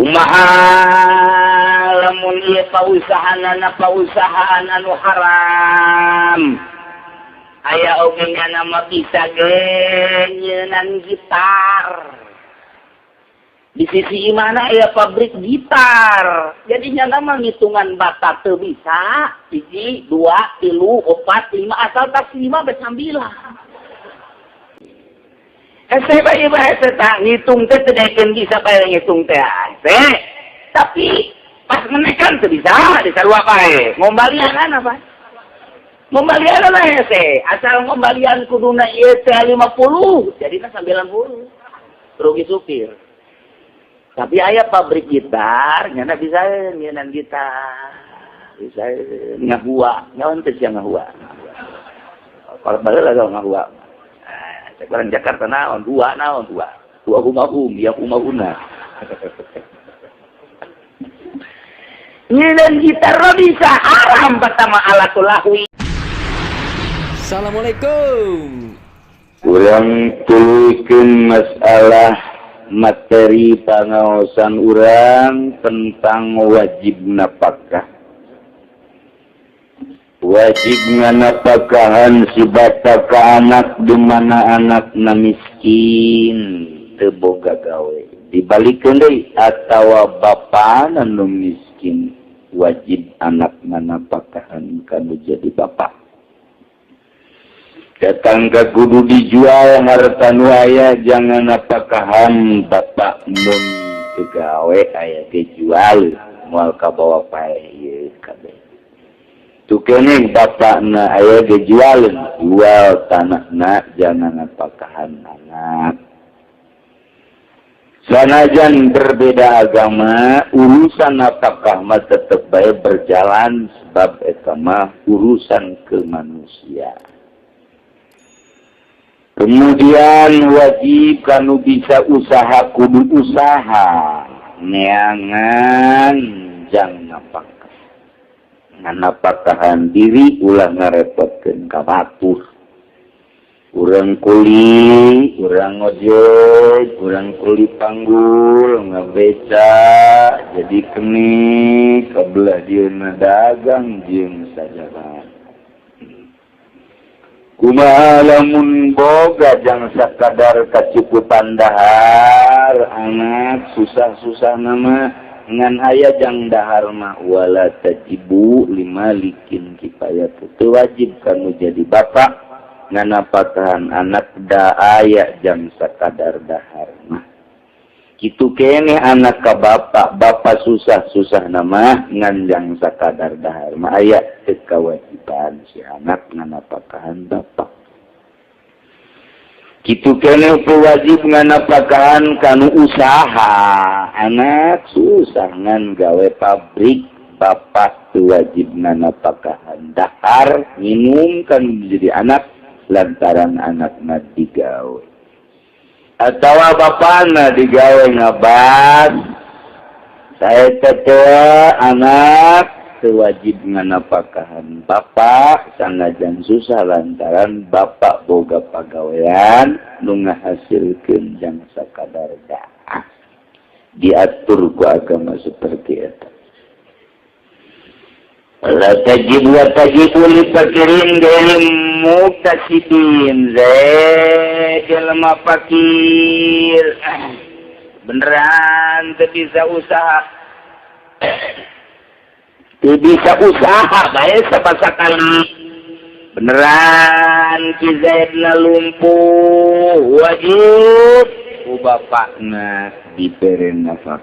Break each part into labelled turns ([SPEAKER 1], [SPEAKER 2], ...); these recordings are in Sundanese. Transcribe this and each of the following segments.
[SPEAKER 1] Kumaha lamun ieu pausahaanana pausahaan anu haram? Aya oge nyana mah bisa ge nyeunan gitar. Di sisi mana aya pabrik gitar. Jadi nyana mah ngitungan bata teu bisa. Hiji, dua, tilu, opat, lima, asal tas lima beus sambilan. Hese bae bae tak ngitung teh teu daekeun bisa bae ngitung teh hese. Tapi pas menekan teu bisa disarua bae. Ngombalian apa? Ngombalian lah hese. Asal ngombalian kuduna ieu teh 50, jadina 90. Rugi supir. Tapi aya pabrik gitar, nyana bisa nyieun gitar. Bisa ngahua, nyaon teh sia ngahua. Kalau baheula ngahua. Cek orang Jakarta naon, dua naon, dua. Dua humahum, ya humahuna. Nyinan gitar bisa haram pertama alatul lahwi.
[SPEAKER 2] Assalamualaikum.
[SPEAKER 1] Urang tuluykeun masalah materi pangaosan urang tentang wajib napakah. Wajib nganapakahan si bapa ka anak di mana anakna miskin teu boga gawe. Dibalikeun deui atawa bapana nu miskin wajib anak nganapakahan kanu jadi bapa. Datang ka kudu dijual harta nu aya jangan napakahan bapak mun teu gawe aya dijual moal kabawa paeh ieu kabeh. Tukening bapakna aya dijualin, jual tanahna jangan napakahan anak. Sanajan berbeda agama, urusan napakah mah tetep bae berjalan sebab eta mah urusan kemanusiaan. Kemudian wajib kanu bisa usaha kudu usaha neangan jang napakah. Nganapakahan diri ulah ngarepotkeun ka batur. Urang kuli, urang ngojek, urang kuli panggul, ngabeca, jadi kenik, kabelah dieuna dagang jeung sajaran. Kumaha lamun boga jang sakadar kacukupan dahar, anak susah-susah nama ngan aya jang dahar mah wala tajibu limalikin kifayat. Teu wajib kanu jadi bapak nganapakahan anak da aya jang sakadar dahar mah. Kitu keneh anak ka bapak, bapak susah-susah nama ngan jang sakadar dahar mah aya teu kawajiban si anak nganapakahan bapak. Kitu keneh wajib nganapakahan kanu usaha, anak susah ngan gawe pabrik, bapak teu wajib nganapakahan dahar minum kan jadi anak lantaran anakna digawe. Atawa bapana digawe ngabas, saya teh anak teu wajib nganapakahan bapak sanajan susah lantaran bapak boga pagawean nu ngahasilkeun jang sakadar dahar. Diatur ku agama seperti eta. La tajib wa tajibu li fakirin ghairi muktasibin. Jelema fakir beneran teu bisa usaha. Teu bisa usaha bae sapasakali. Beneran Ki Zaidna lumpuh wajib ku bapakna dibere nafkah.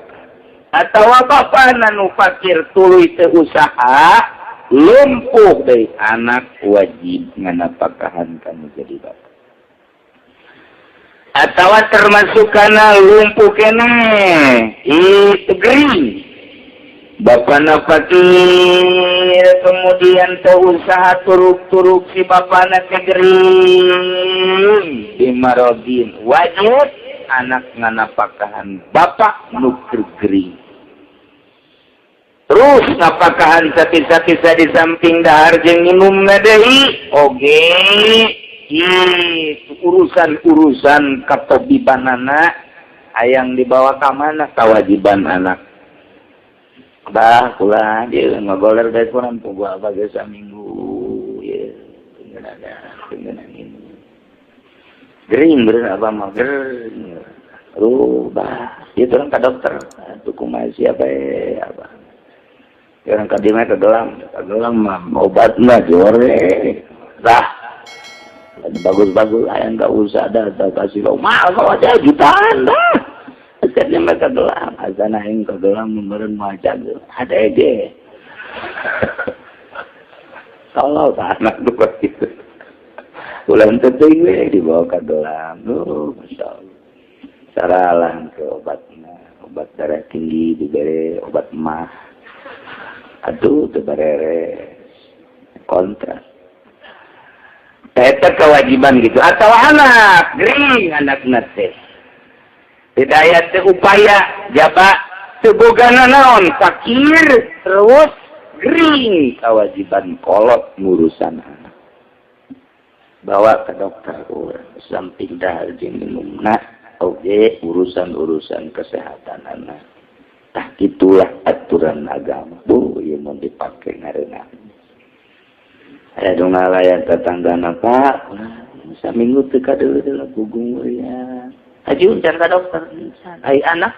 [SPEAKER 1] Atawa bapakna nu fakir tuluy teu usaha lumpuh deui anak wajib nganapakahan kanu jadi bapak. Atawa termasuk kana lumpuh keneh itu gering. Bapakna fakir kemudian teu usaha turuk-turuk si bapakna teh gering dimarodin wajib anak nganapakahan bapak nu gering. Terus napakahan sapi-sapi di samping dahar jeung minum deui oge itu urusan-urusan katobibanana hayang dibawa ka mana kewajiban anak. Bah, kula dia ngagoler bae kurang pugu abah geus saminggu ieu ada dengan ini. Gering bener abah mah gering. Aduh, bah, ieu orang ka dokter. Atuh kumaha siapa abah. Orang ka dieu mah ka gelang mah obatna jore. Lah, bagus-bagus aya enggak usah ada kasih lo mahal kau aja jutaan dah. Akhirnya mereka gelang, azana aing ka gelang meureun maca ada ege. Kalau tak anak dua gitu. Ulah teu we dibawa ka gelang. Duh, Masya Allah. Saralah ke obatna, obat darah tinggi dibere obat mah. Aduh, teu beres. Kontra. Eta kewajiban gitu. Atau anak, gering anak teh. Tidak aya teh upaya jaba teu boga naon fakir terus gering, kewajiban kolot ngurusan anak. Bawa ke dokter urang samping dahar jeung minumna oge urusan-urusan kesehatan anak. Tah, itulah aturan agama. Bu, ieu mun dipake ngareunah. Aya nu ngalayan tetanggana, Pak, saminggu teu kadeuleu pugung ya. Haji can ka dokter can. Ai anak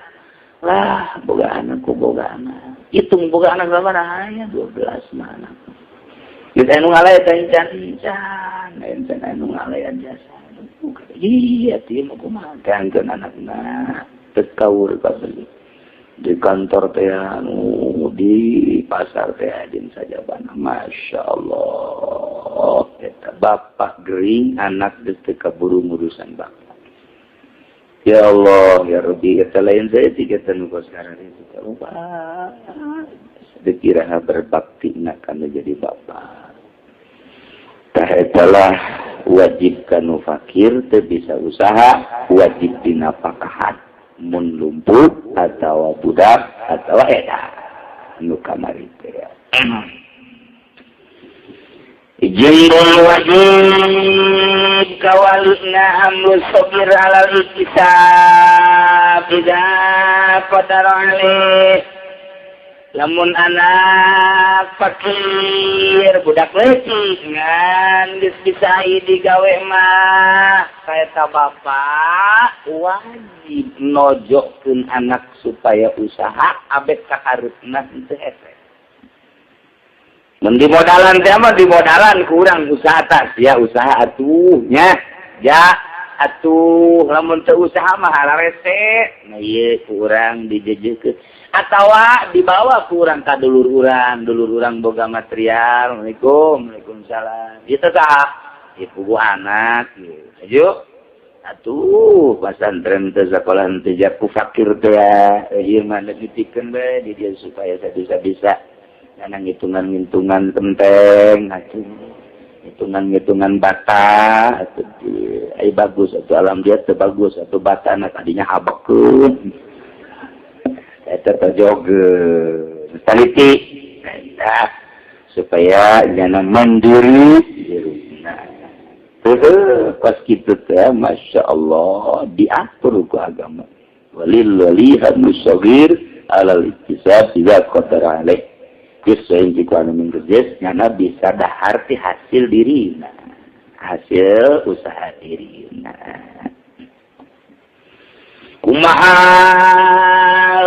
[SPEAKER 1] lah boga anak ku boga anak. Hitung boga anak sabaraha aya 12 mah anak. Geus anu ngalayan teh can can, can anu ngalayan jasa. Iya, teh mah kumaha teh anakna teu kaur kabeli. Di kantor teh anu di pasar teh jeung sajabana, Masya Allah, eta bapak gering, anak geus teu kaburu ngurusan bapak. Ya Allah ya Rabbi, eta lain saya tiga nu sekarang itu lupa dikira berbakti nak kana jadi bapak. Tah, etalah wajib kanu fakir teu bisa usaha, wajib dinafkahan mun lumpuh atau budak atau eta nu kamari teh. Jeung wajib kawalina hamlus shogir alal iktisab idza qadara alaih. Lamun anak fakir, budak leutik ngan geus bisa digawe mah, kaeta bapak wajib nojokkeun anak supaya usaha abet kaharupna teu hese. Mun di modalan teh mah, di modalan kurang usaha tas ya, usaha atuh nya ya atuh, lamun teu usaha mah hararese. Nah, ieu kurang dijejekeun atawa dibawa kurang ka dulur urang, dulur urang boga material. Assalamualaikum, waalaikumsalam, ieu teh saha ieu? Puguh anak ieu. Ayo atuh pasantren teh, sekolah teh, ku fakir teh ieu mah nitipkeun bae di dia supaya saya bisa-bisa karena ngitungan-ngitungan penting atuh, hitungan-hitungan bata atau di ay bagus atau alam dia teu bagus atau bata na tadinya habekeun eta terjoge taliti eta supaya jangan mandiri. Nah, pas kitu teh, Masya Allah, diatur ku agama. Walil wali hamlus shogir alal iktisab idza qadara alaih. Geus nyana bisa dahar ti hasil diri, hasil usaha diri. Kumaha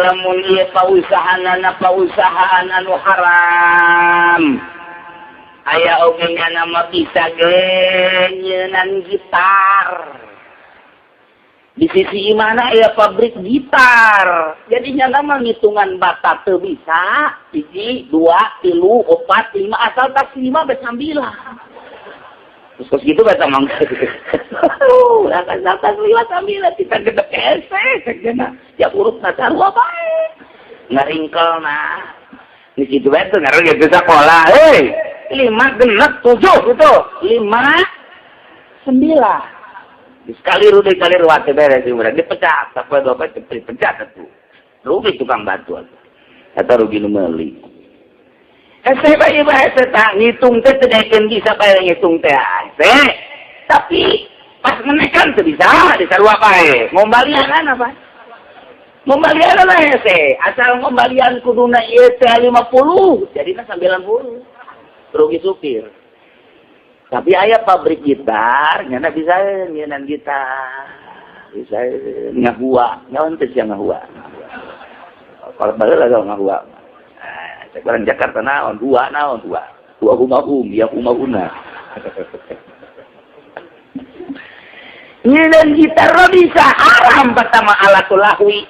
[SPEAKER 1] lamun ieu pausahaan, pausahaan anu haram? Aya oge nyana mah bisa ge nyeunan gitar. Di sisi mana ya pabrik gitar, jadi nyana mah ngitungan bata teu bisa, hiji, dua, tilu, opat, lima, asal tas lima belas sembilan. Terus kos gitu bahasa mangga asal tas lima sembilan kita gede hese cek ya urut na sarua bae ngaringkel. Nah, di situ bae tuh ngaruh gitu sekolah, hei, lima genep tujuh gitu, lima sembilan. Sekali rugi kali ruwate beres udah dipecat, apa bapak dipecat tuh. Rugi tukang batu atuh. Atau rugi nu meuli. Hese bae bahasa tak ngitung teh teu daekeun bisa bae ngitung teh hese. Tapi pas menekan teu bisa, disarua bae. Ngombalian apa? Ngembalian lah hese, asal ngembalian kuduna ieu teh 50, jadina 90. Rugi supir. Tapi aya pabrik gitar, nyana bisa nyieun gitar. Bisa ngahua, nyawan teh sia ngahua. Kalau baheula ngahua. Nah, cek orang Jakarta naon, dua naon, dua. Dua humahum, ya humahuna. Nyieun gitar bisa haram pertama alatul lahwi.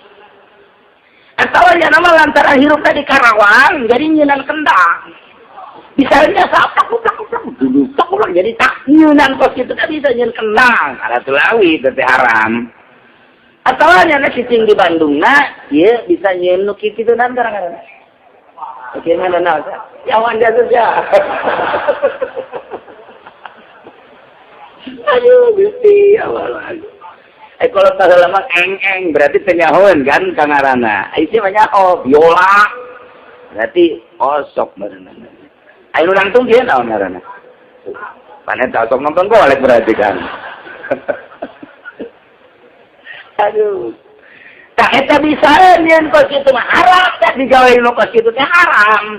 [SPEAKER 1] Atau ya nama lantaran hirup di Karawang, jadi nyieun kendang. Misalnya tak ulang dulu tak ulang jadi tak nyieun kos itu kan bisa nyieun kendang alatul lahwi teh haram. Atau nyana cicing di Bandung nah, ieu bisa nyieun nu kitu nan kadang-kadang. Oke, mana naon? Ya wan ya. Aduh, Gusti, awal. Kalau tak lama eng-eng berarti teu nyahoeun kan kangarana. Ai sih mah nyaho biola. Berarti osok meureun. Ai nu nangtung kieu naon ngaranna? Panen tak osok nonton golek berarti kan. Aduh. Tak eta bisa nyeun kos kitu mah haram, tak digawe nu kos kitu teh haram.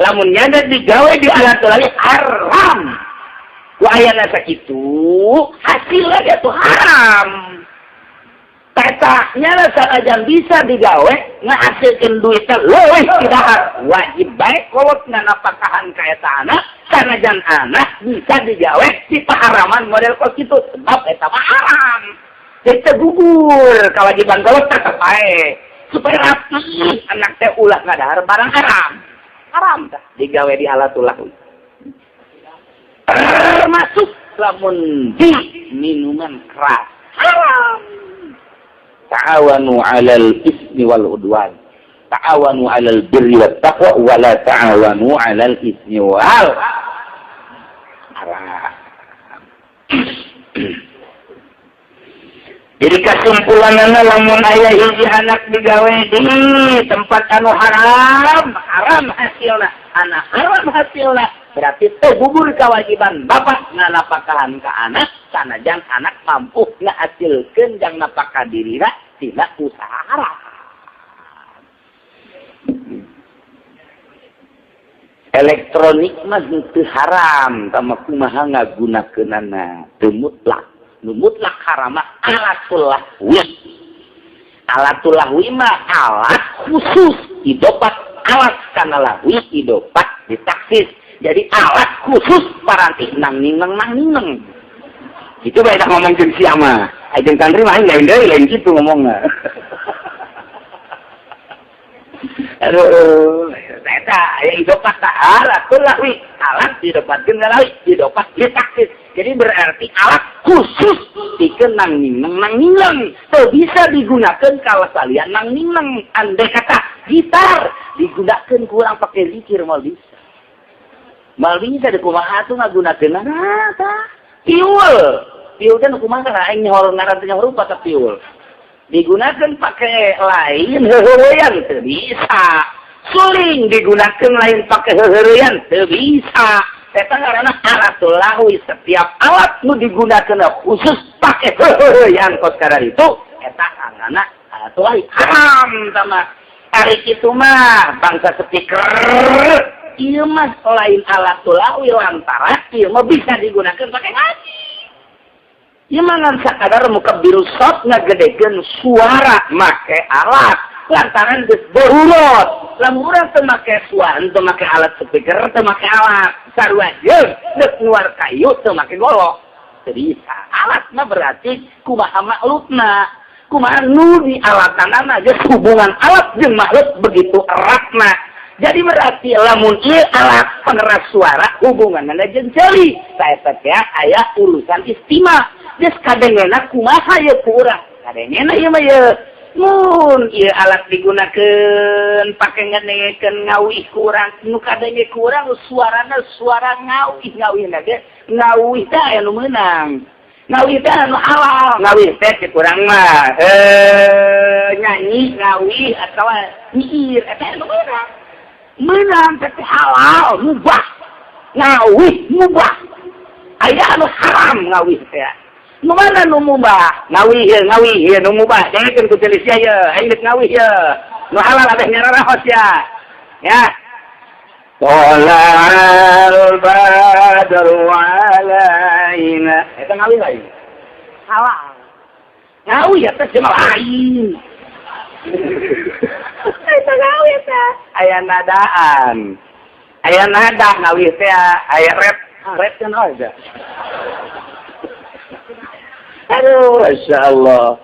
[SPEAKER 1] Lamun nyana digawe di alat lagi haram. Ku ayana sakitu hasilnya dia tuh haram. Tetanya sanajan bisa digawe ngahasilkeun duitnya leuwih tidak wajib baik kolot nganapakahan ka eta anak sanajan anak bisa digawe di paharaman model kos kitu sebab eta mah haram. Jadi gugur kewajiban kolot tetep bae supaya rapi anak teh ulah ngadahar barang haram. Haram tah digawe di alatul lahwi. Termasuk lamun di minuman keras haram. Ta'awanu 'alal ismi wal udwan, ta'awanu 'alal birri wat taqwa, wa la ta'awanu 'alal ismi wal haram. Jadi kesimpulanna lamun aya hiji anak digawe di tempat anu haram, haram hasilna, anak haram hasilna, berarti teu gugur kewajiban bapak nganapakahan ka anak sanajan anak mampu ngahasilkeun jang napakah dirina tina usaha haram. Elektronik mah teu haram, tama kumaha ngagunakeunana teu mutlak. Nu mutlak haram mah alatul lahwi. Alatul lahwi mah alat khusus idopat alat kana lahwi idopat ditaksis. Jadi alat khusus paranti nang nineng nang nineng. Itu bae ngomong jeung sia mah. Ai jeung santri mah lain deui lain kitu ngomongna. Aduh, eta aya idopat ta alatul lahwi, alat didopatkeun ka lahwi, didopat ditaksis. Jadi berarti alat khusus pikeun nang nineng nang nineng. Teu bisa digunakeun ka salian nang nineng. Andai kata gitar digunakeun kurang pakai zikir moal bisa. Mal bisa di kumaha tuh ngagunakeunana tah. Piul. Piul teh nu kumaha kana aing nyaho ngaran teh nyaho rupa tah piul. Digunakeun pake lain heuheurean teu bisa. Suling digunakeun lain pake heuheurean teu bisa. Eta ngaranna alatul lahwi, setiap alat nu digunakeun khusus pake heuheurean kos kadar itu eta ngaranna alatul lahwi. Haram tah mah. Ari kitu mah bangsa speaker ieu mah lain alatul lahwi lantaran ieu mah bisa digunakan pakai ngaji. Ieu mah ngan sakadar mukabbirus shot ngagedekeun suara make alat lantaran geus darurat. Lamun urang teu make suara, teu make alat speaker, teu make alat sarua jeung geus nguar kayu teu make golok. Teu bisa. Alat mah berarti kumaha maklukna, kumaha nu di alatanana geus hubungan alat jeung makhluk begitu eratna. Jadi berarti lamun ieu alat pengeras suara hubunganna jeung ceuli. Saeta teh aya urusan istima. Geus kadengena kumaha ieu ku urang? Kadengena ieu mah ieu. Mun ieu alat digunakeun pake ngedengekeun ngawih ku urang, nu kadenge ku urang suarana suara ngawih, ngawihna ge ngawih teh aya nu meunang. Ngawih teh anu halal, ngawih teh cek urang mah nyanyi ngawih atawa nyiir eta anu meunang. Menang teh halal mubah, ngawih mubah, aya anu haram ngawih teh. Nu mana nu mubah? Ngawih ya, ngawih ya, nu mubah. Dengekeun ku tulis ya, aing geus ngawih ya. Nu halal abeh nyararahos ya. Ya. Tola'al badru alaina. Eta ngawih lain. Halal. Ngawih ya teh mah lain. Eta ngawih teh. Aya nadaan. Aya nada ngawih teh aya rap. Rap kan aja. Aduh, Masya Allah.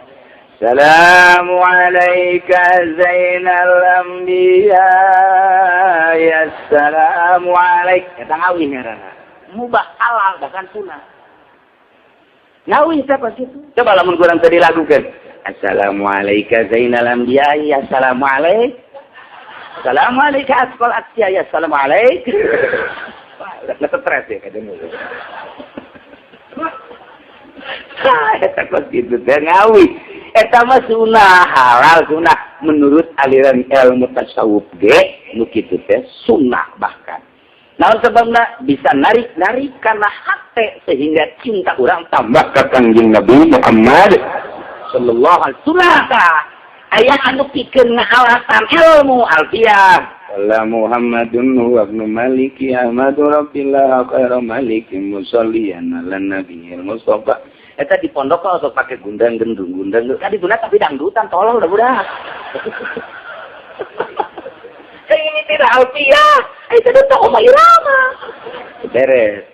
[SPEAKER 1] Assalamu alayka zainal anbiya. Ya assalamu alaik. Eta ngawih ngaranna. Mubah halal bahkan sunah. Ngawih siapa situ? Coba lamun kurang tadi lagukan. Assalamu alayka zainal anbiya. Ya assalamu alaik. Assalamu alayka asqal atqiya. Ya assalamu alaik. Wah, udah stres ya kadang. Eta kos kitu teh ngawih. Eta mah sunah, halal sunah menurut aliran ilmu tasawuf ge nu kitu teh sunah bahkan. Naon sebabna bisa narik-narik karena hate sehingga cinta urang tambah ka Kangjeng Nabi Muhammad sallallahu alaihi wasallam. Aya anu pikeun ngalasan ilmu alfiyah. Wala Muhammadun huwa ibnu Maliki Ahmadu Rabbillah khairu malikin musalliyan ala nabiyil Mustafa. Eta di pondok kok sok pake gundang gendung gundang. Kan dituna tapi dangdutan tolol udah budak. Kayak ini tidak alfiah. Itu tuh Oma Irama. Beres.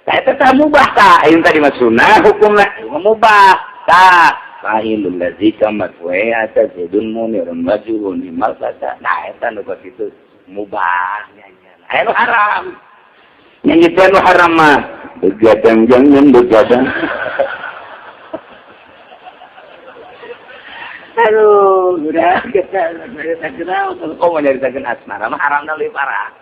[SPEAKER 1] Nah, eta tah mubah tah. Ayeuna tadi mah sunah hukumna mubah. Tah, fa'ilul ladzi kamat wa ata zaidun munirun wajhun nimal fata. Nah, eta nu kitu mubah nyanyian. Aya nu haram. Nyanyi teh nu haram mah begadang jangan begadang. Aduh, udah kita kenal kok mau nyaritakeun asmara mah haramna leuwih parah.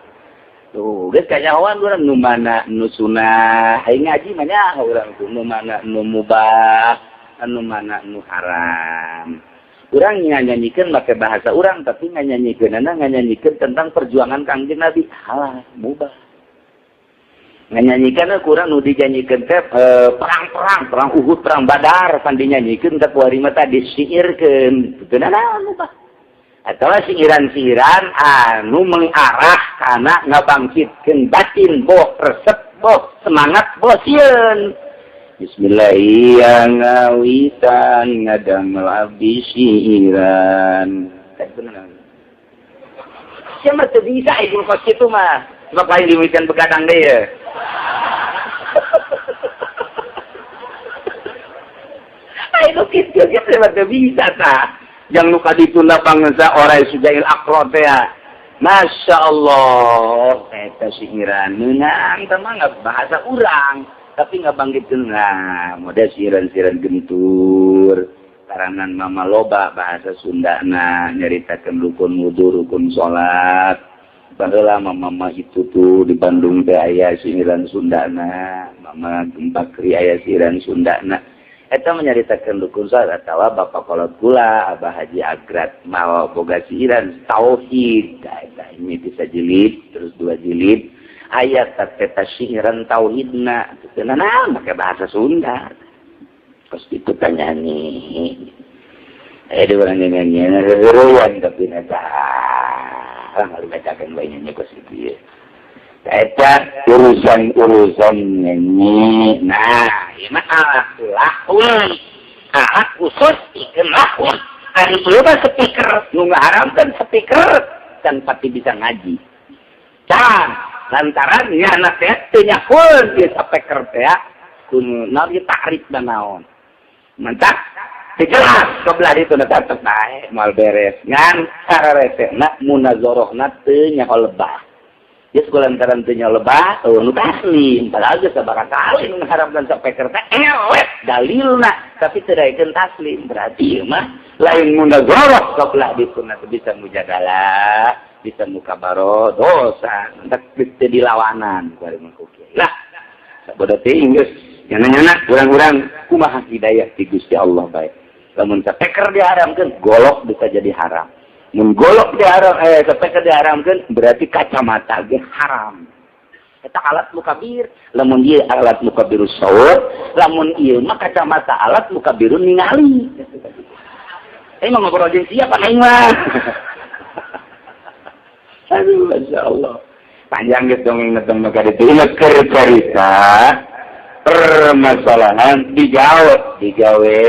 [SPEAKER 1] Tuh, geus kanyahoan urang nu mana nu sunah, aing ngaji mah nya urang tuh nu mana nu mubah, anu mana nu haram. Urang nganyanyikeun make bahasa urang tapi nganyanyikeunana nganyanyikeun tentang perjuangan Kangjeng Nabi. Halah, mubah. Nganyanyikan kurang nu dinyanyikan teh perang-perang, perang Uhud, perang Badar, pan dinyanyikeun teh kuari mah teh disiirkeun. Teu naon mubah. Atawa siiran-siiran anu mengarah kana ngabangkitkeun batin boh resep boh semangat boh sieun. Bismillahirrahmanirrahim ngadamel abdi siiran. Sia mah teu bisa ibu kos kitu mah. Sebab lain diwitian begadang deui ya. Ayo kitu kitu mah teu bisa tah. Yang nu kadituna bangsa orai sujail akro teh ya. Masya Allah, eta siiran meunang teh mah bahasa urang, tapi ngabangkitkeun nah, model siiran-siiran gentur. Karangan mama loba bahasa Sundana nyaritakeun rukun wudu, rukun salat. Baheula mama itu tuh di Bandung teh aya siiran Sundana, mama Gempakri aya siiran Sundana. Eta menyaritakeun rukun salat atawa bapak kolot kula Abah Haji Agrat mawa boga siiran tauhid. Eta ini bisa jilid terus dua jilid aya eta siiran tauhidna. Teu naon make bahasa Sunda. Kos kitu teh nyanyi. Di urang nyanyi reureun tapi eta lah dibacakeun bae nyanyi kos kitu ye. Eta urusan-urusan nyanyi. Nah, ieu mah alat lahwi. Alat khusus pikeun lahwi. Ari ieu mah speaker nu ngaharamkeun speaker tanpa bisa ngaji. Can lantaran nya teh teu nyahoeun ieu speaker teh kun naon ieu takrif da naon. Mantap. Jelas kebelah itu tetep bae moal beres. Ngan sareresena munazarahna teu nyaho lebah. Geus kulantaran teu nyaho lebah, nu taslim. Padahal geus sabaraha kali nu ngaharamkeun sapeker teh elek dalilna, tapi teu daekeun taslim. Berarti ieu mah lain munazarah kebelah ditu teu bisa mujadalah, bisa mukabaro dosa, entek teu dilawanan ku ari mah ku kiai. Lah, sabodo teuing geus nyana-nyana urang-urang kumaha hidayah ti Gusti Allah bae. Lamun sapeker diharamkeun, golok bisa jadi haram. Mun golok diharam, sapeker diharamkeun berarti kacamata ge haram. Eta alat mukabir. Lamun ieu alat mukabirus saut, lamun ieu mah kacamata alat mukabirun ningali. Mah ngobrol jeung siapa aing mah. Aduh, Masya Allah. Panjang gitu dongeng dong maka itu. Ingat cerita permasalahan digawe, digawe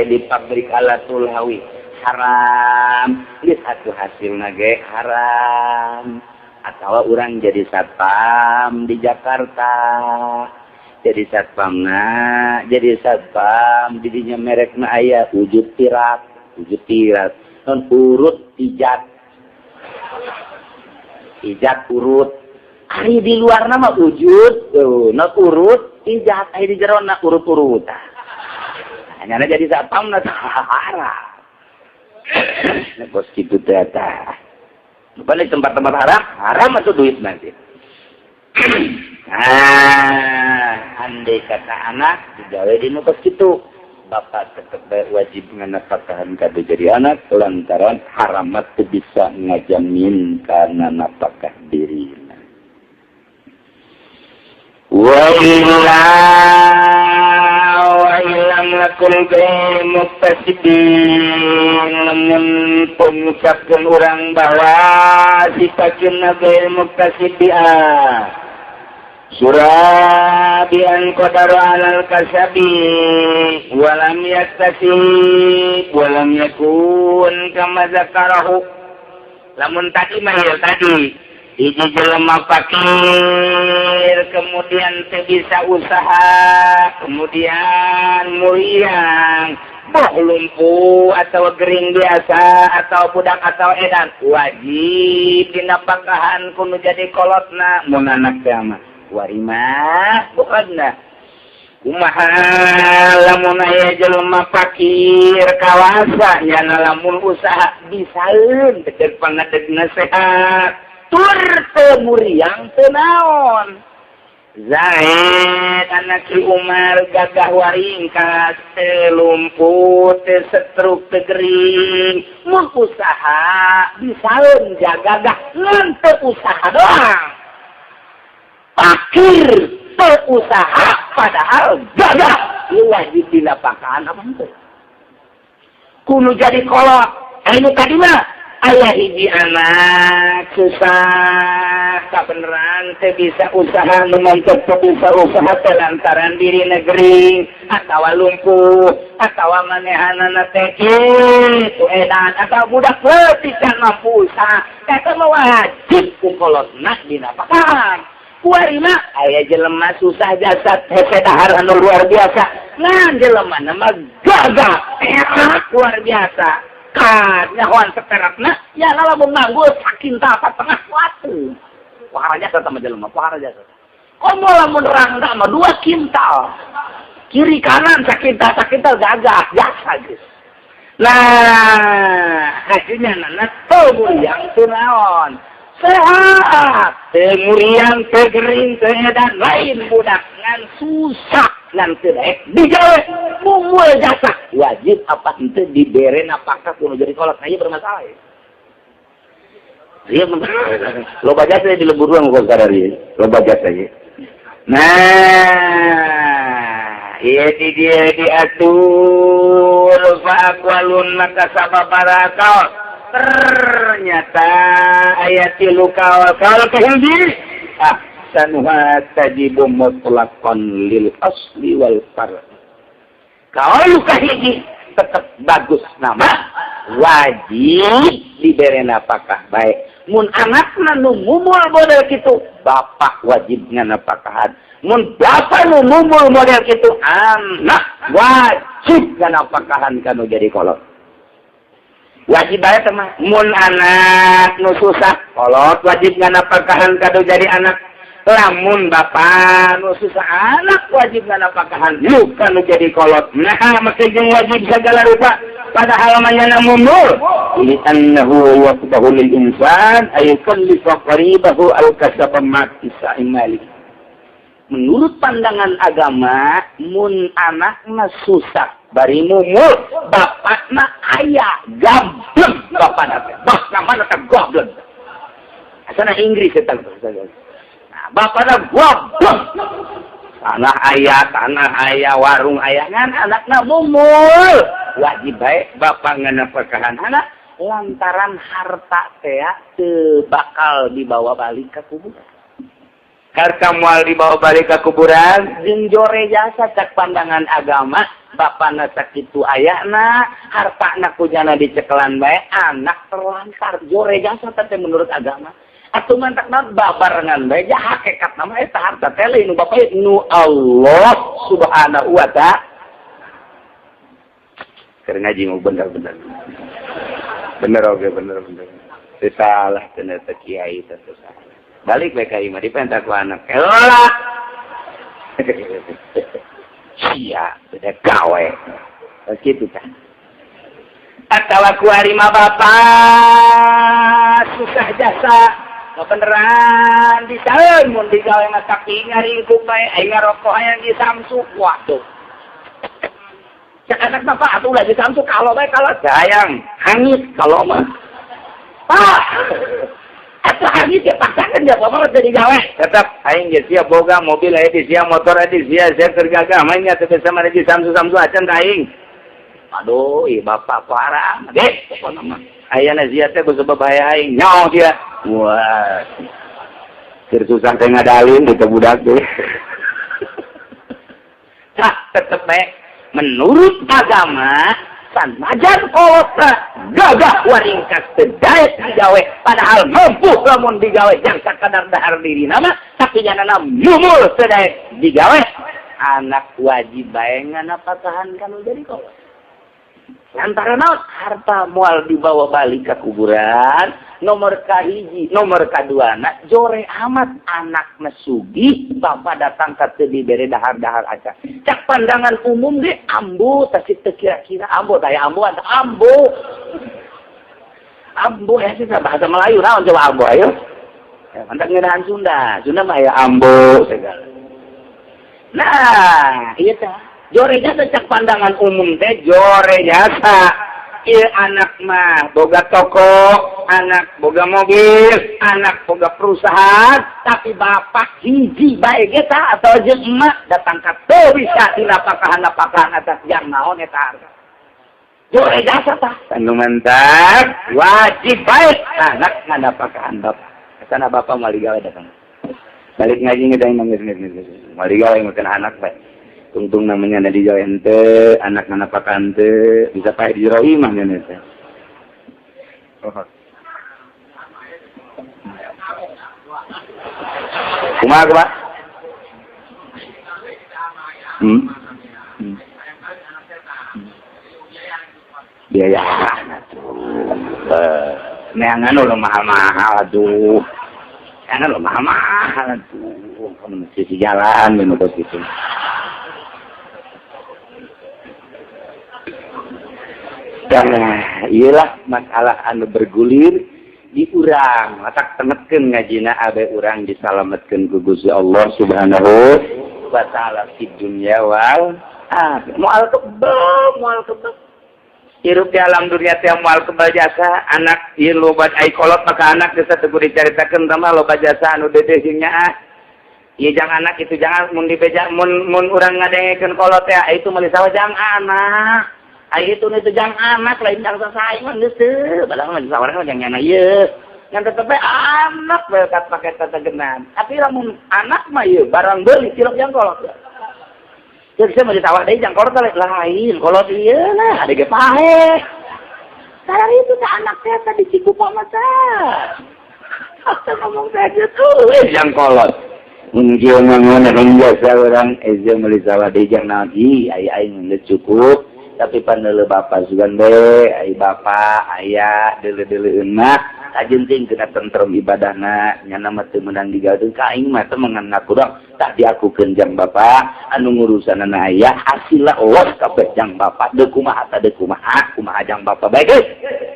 [SPEAKER 1] di pabrik alatul hawi haram. Ini satu hasil nage haram. Atau orang jadi satpam di Jakarta, jadi satpam, nah, jadi satpam didinya merek na aya wujud tirak, wujud tirak non urut ijat, ijat urut. Ari di luar nama wujud tuh non urut ijat, ari di jero na urut-urut. Hanya jadi satpam na haram. Nah, bos gitu teh. Bukan di tempat-tempat haram, haram atau duit nanti. Nah, andai kata anak digawe di nu gitu, bapak tetap wajib nganafkahan kade jadi anak lantaran haramat teu bisa ngajamin karena nafkah diri. Wa illa wa illam yakun ghairu muktasibin, lamun pengucapkeun urang bahwa sifatna ghairu muktasibi surabian qadaru alal kasabi walam yaktasib walam yakun kama zakarahu. Lamun tadi mah ya tadi hiji jelema fakir, kemudian teu bisa usaha, kemudian muriang boh lumpuh atau gering biasa atau budak atau edan, wajib dinafkahan kudu jadi kolotna. Mun anak teh mah warimah bukanna. Kumaha lamun aya jelema fakir kawasa, nyana lamun usaha bisaeun, teu pangadegna sehat tur teu muriang teu naon. Zaid anak Ki Umar gagah waringkas, teu lumpuh, teu setruk, teu gering, mun usaha bisaeun jagagah, ngan teu usaha doang. Fakir teu usaha padahal gagah, ieu wajib dinafkahan apa henteu kudu jadi kolot? Anu tadi mah aya hiji anak susah kabeneran teu bisa usaha, nu mantep teu bisa usaha teh lantaran diri negeri atawa lumpuh atawa manehanana teh kitu edan atau budak leutik can mampu usaha, eta mah wajib ku kolotna dinafkahan. Kuari mah aya jelema susah jasad hese dahar anu luar biasa, ngan jelema mah gagah enak luar biasa kan nyahoan seperakna ya lamun manggul sakintal satengah watu pohara jasa sama jelema pohara jasa. Komo lamun rangda mah 2 kintal kiri kanan, sakintal sakintal, gagah jasa geus. Nah, hasilnya nana teu muriang teu naon, sehat teu muriang, teu gering, teu edan, lain budak ngan susah ngan teu daek digawe, mumul jasa, wajib apa henteu dibere napakah kudu jadi kolot? Aya bermasalah ya. Iya, loba jasa di lembur ruang kok sadar ya. Loba jasa ya. Nah, iya di dia diatur fa aqwalun, maka sababaraha kaul. Ternyata ayat tilu kaul. Kaul kahiji ahsanuha tajibu mutlaqan lil asli wal far. Kaul kahiji tetap bagus nama wajib diberi nafkah baik. Mun anakna nu mumul model kitu, bapak wajib nganafkahan. Mun bapak nu mumul model kitu, anak wajib nganafkahan kanu jadi kolot. Wajib bae mah. Mun anak nu susah, kolot wajib nganafkahan kanu jadi anak. Lamun bapak nu susah, anak wajib nganafkahan lu kanu jadi kolot. Nah, make jeung wajib segala rupa padahal manyana mumul li annahu yaqbahu lil insan ay yukallifa qaribahu al kasaba ma'a malik. Menurut pandangan agama, mun anakna susah bari mumul, bapakna aya, gablek bapakna teh. Bah, namana teh gablek asana Inggris eta. Nah, Bapakna goblok. Tanah aya, warung aya, ngan anakna mumul. Wajib bae bapak nganapakahan anak lantaran harta teh teu bakal dibawa balik ke kuburan. Harta moal dibawa balik ke kuburan jeung jore jasa cak pandangan agama, bapakna sakitu ayana, hartana kujana dicekelan bae, anak terlantar jore jasa teh menurut agama. Atuh mantakna babarengan bae ja hakikat nama eta harta teh lain nu bapak nu Allah Subhanahu wa ta'ala. Keur ngaji mau bener-bener. Bener oge bener-bener. Teu salah teu kiai teh salah. Balik bae ka imah dipenta ku anak. Heula. Sia, beda gawe. Kitu tah. Atawa ku ari mah bapak susah jasa beneran disaeun mun digawe mah tapi ngaringkuk bae aing ngarokok hayang di Samsu waduh. Cek anak bapak atuh ulah di Samsu kalau bae kalau sayang hangit kalau mah. Pak. Atuh hangit ya paksakeun ya bapak mah teu digawe. Tetep aing ge sia boga mobil aya di sia motor aya di sia sia keur gagah mah nya teu bisa mah di Samsu-Samsu acan ka aing. Aduh, ih bapak parah deh pokona mah. Ayana sia teh kusebab bahaya aing nyaho dia. Wah. Keur susah teh ngadalin di budak teh. Nah, tetep bae menurut agama sanajan kolotna gagah waringkas teu daek digawe padahal mampu lamun digawe jang sakadar dahar diri nama tapi nyanana mumul teu daek digawe anak wajib bae nganapakahan kanu jadi kolot. Lantaran naon harta moal dibawa balik ke kuburan nomor kahiji nomor kaduana jore amat anak sugih bapak datang ka teu dibere dahar-dahar aja cak pandangan umum ge ambu tasik teu kira-kira ambu taya ambu ambu ambu ya sih bahasa Melayu naon coba ambu ayo ya, mantap ngeunaan Sunda Sunda mah ya ambu segala. Nah iya tah jore jasa cak pandangan umum teh jore jasa ieu anak mah boga toko, anak boga mobil, anak boga perusahaan, tapi bapak hiji bae ge tah atau jeung emak datang ka teu bisa dinapakahan-napakahan atas jang naon eta harta. Jore jasa tah. Anu mantap, wajib bae anak nganapakahan bapak. Kesana bapak moal digawe datang. Balik ngaji ngedang nangis moal digawe makan anak bae. Tungtung namanya ada di jauh ente, anak nanapakan ente, bisa pakai di jero imah nya teh. Oh. Kumaha kumaha? Hmm. Biaya atuh. Neangan ulah mahal-mahal atuh. Neangan ulah mahal-mahal atuh. Kamu sisi jalan menurut gitu. Nah, iyalah masalah anu bergulir di urang, matak tengetkeun ngajina abe urang disalametkeun ku Gusti Allah Subhanahu wa taala di dunya wal akhirah. Moal kebel, moal kebel. Hirup di alam dunia teh moal kebel jasa, anak ieu loba ai kolot maka anak geus teu kudu dicaritakeun tah mah loba jasa anu dedeh jeung nyaah. Ieu jang anak itu jangan mun dibeja mun mun urang ngadengekeun kolot teh itu meuli sawah jang anak. Ai itu nu jang anak lain jang sasaing mah geus teu, padahal mah sawarna mah jang nyana ieu. Ngan tetep bae anak bae kat pake tetegenan. Tapi lamun anak mah ieu barang beuli cilok jang kolot. Jadi saya mau ditawar deui jang kolot lain, kolot ieu lah ada ge paeh. Sadar itu teh anak teh tadi cikupa mah teh. Asa ngomong teh gitu, jang kolot. Mun kieu mah ngeunah jasa urang eze meuli sawah deui jang naon ih ai aing geus cukup. Tapi paneuleuh bapak sugan bae ai bapak aya deuleu-deuleueun mah kajenting kena tentrem ibadahna nyana mah teu meunang digawe ka aing mah teh ngaku dong tak diakukeun jang bapak anu ngurusanana aya hasilna los kabeh jang bapak deuk kumaha ta deuk kumaha kumaha jang bapak bae geus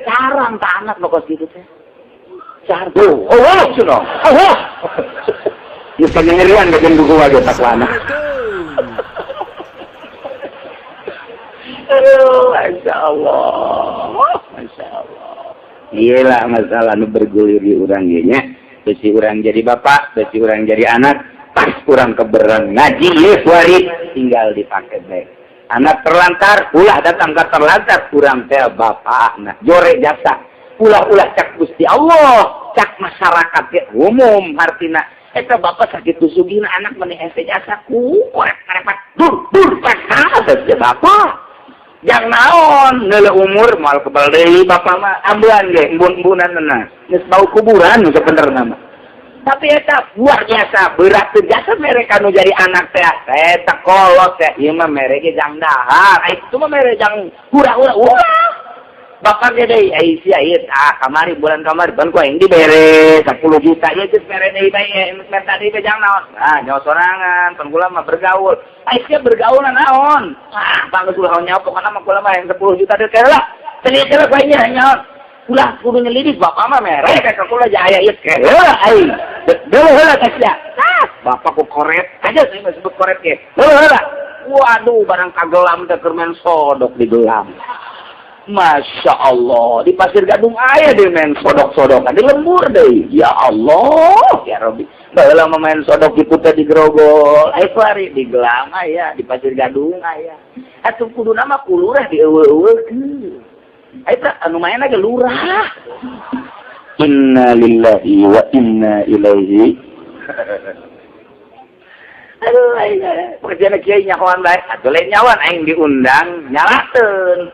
[SPEAKER 1] carang ka anak nu kos kitu teh carang oh oh cenah oh geus panyengerian ka jeung buku wae takwana. Aduh, Masya Allah, Masya Allah. Iyalah masalah nu bergulir di urang ieu nya. Besi urang jadi bapak, besi urang jadi anak, pas kurang keberan ngaji ieu kuari tinggal dipake bae. Anak terlantar, ulah datang ke terlantar, kurang teh bapak nah jore jasa. Ulah-ulah cak Gusti Allah, cak masyarakat ge umum hartina. Eta bapak sakit sugihna, anak meni hese jasa ku korek karepat dur dur pas bapak. Jang naon neuleuh umur moal kebal deui bapak mah, ambean ge embun-embunan na. Geus bau kuburan sebenarnya mah. Tapi eta luar biasa berat teu jasa mereka nu jadi anak teh, eta kolot teh ieu mah mere ge jang dahar, ai itu mah mere jang hura-hura, ulah. Bapak ge deui, ai sia ieu ah kamari, bulan kamari ban ku aing dibere 10 juta, ieu geus mere deui bae, minta deui jang naon? Ah, nyawa sorangan pan kula mah bergaul. Ai sia bergaul naon? Ah, bang, ulah nyawa, pokokna mah kula mah yang 10 juta deui lah. Teu teu bae nya ulah kudu nyelidik, bapak mah mere ka kula aya ieu heula aing. Deuleu heula ka sia. Ah, bapak ku koret aja, saya mah sebut koret ge. Heula heula. Waduh, barang kagelam teh keur main sodok di gelam. Masya Allah, di Pasir Gadung aya di main sodok-sodokan, di lembur deh. Ya Allah, ya Robi. Baheula mah main sodok kitu teh di Grogol, aya kuari di gelam aya, di Pasir Gadung aya. Atuh kudu nama ku lurah dieuweuh-euweuhkeun. Eta anu main ge lurah. Inna lillahi wa inna ilaihi. Aduh, aing pekerjaan kiai nyahoan bae. Atuh lain nyawan, aing diundang nyalakeun.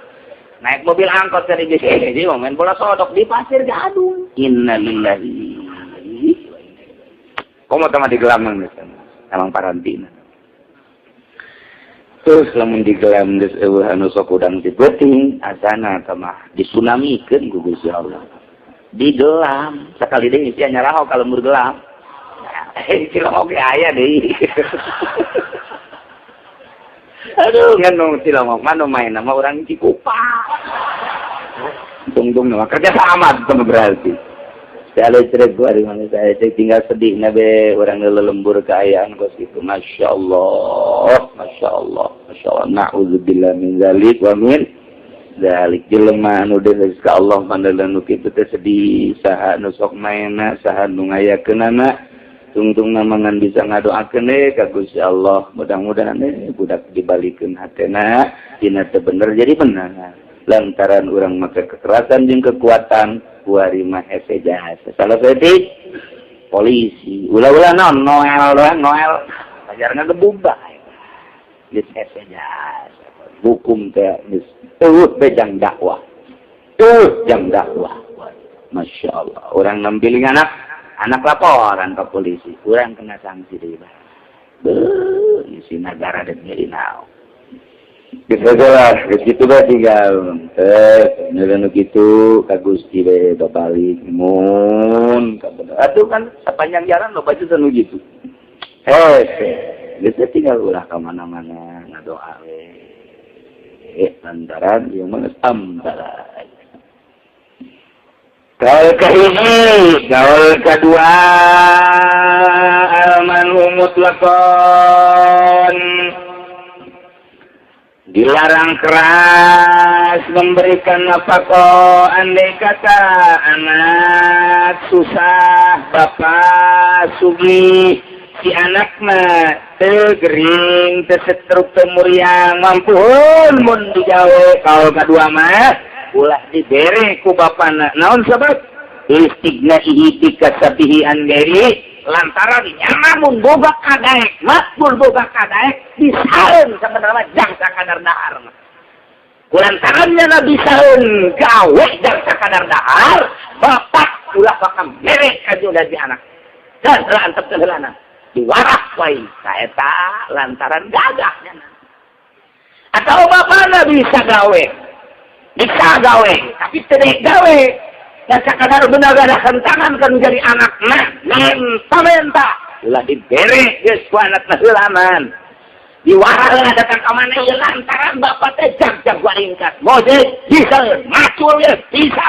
[SPEAKER 1] Naik mobil angkot dari jadi mau main bola sodok di Pasir Gadung. Inna lillahi. Komo tama di gelamang emang parantina. Terus lamun di gelam geus eueuh anu sok udang di beuting, asana mah disunamikeun ku Gusti Allah. Di gelam sakali deui sia nyaraho ka lembur gelam. Eh, Cilongok ge aya deui. Aduh, ngan nu Cilongok mah nu main nama orang Cikupa. Tungtung nama kerja sama itu berarti. Saya cerita gua di mana saya tinggal sedih nabe orang lelembur keayaan kos itu. Masya Allah, Masya Allah, Masya Allah. Na'udzubillah min zalik wa min zalik. Jelema anu deus ka Allah pandelan nu kitu teh sedih, saha nu sok maena, saha nu ngayakeunana. Tungtung namangan bisa ngadoakeun ka Gusti Allah. Mudah-mudahan budak dibalikeun hatena dina teu bener jadi bener. Lantaran orang make kekerasan jeung kekuatan kuari mah hese jasa. Salah saeutik polisi ulah-ulah naon Noel doang, Noel pajar ngagebug bae geus hese jasa. Hukum teh geus eueuh bejang dakwah, eueuh jang dakwah. Masya Allah, orang nampiling anak, anak laporan ke polisi, orang kena sanksi deui bae. Beuh, si negara dan jadi naon. Geus lah, geus kitu bae tinggal. Eh, nu kitu ka Gusti bae babalik mun kabener. Atuh kan sepanjang jalan loba baca nu gitu. Hese, geus tinggal ulah ka mana-mana ngadoa we. Eh, lantaran ieu mah geus ambara. Kaul kahiji, kaul kedua, al-man'u mutlaqan, dilarang keras memberikan nafkah. Andai kata anak susah, bapak sugih, si anak mah teu gering, teu setruk, teu muriang, mampu mun digawe, kaul kedua mah ulah dibere ku bapana. Naon sebab? Listignaihi bikasabihi an ghairi, lantaran nyana mun boga kadaek, makbul boga kadaek bisaeun sebenarnya jang sakadar dahar. Kulantaran nyana bisaeun gawe jang sakadar dahar, bapak ulah bakal mere ka di anak dan heula antep heula diwarak wae saeta lantaran gagah nyana. Atau bapakna bisa gawe, bisa gawe tapi tidak gawe dan sakadar benar ada tangan kan jadi anak nah menta menta ulah dibere geus ku anakna heulaman, diwara datang ka mana ieu lantaran bapak teh jag-jag waringkat, ngojek bisa, macul ya bisa,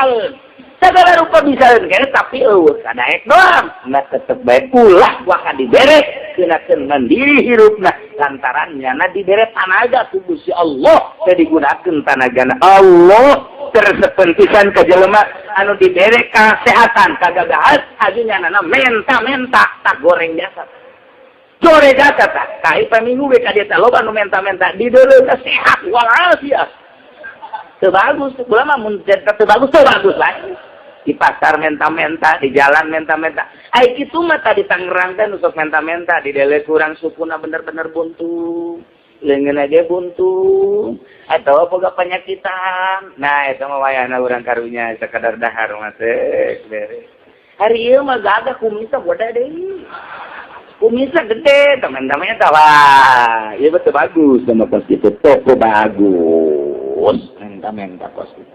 [SPEAKER 1] segala rupa bisa kene, tapi eueuh kadaek doang nah tetep bae ulah waka dibere, kenakeun mandiri hirupna lantaran nyana dibere tanaga ku Gusti Allah teh digunakeun tanagana Allah. Teu resepeun pisan ka jelema anu dibere kesehatan, kagagahan, aju nyanana menta-menta. Tak goreng jasa, jore jasa. Tak kai paminggu we ka dieu teh loba nu menta-menta, di deuleu sehat walafiat. Teu bagus ulama mun teu bagus, teu bagus lagi. Di pasar menta-menta, di jalan menta-menta. Ai kitu mah tadi Tangerang teh nu sok menta-menta di dele kurang sukuna bener-bener buntu. Leungeun aja buntu atau boga penyakitan. Nah, itu mah wayahna urang karunya sekadar dahar mah teh beres. Hari ieu mah gagah, kumisna boda deui. Kumisna gede, teman-temannya tahu. Wah, ieu betul bagus sama kos kitu. Toko bagus. Menta-menta kos kitu.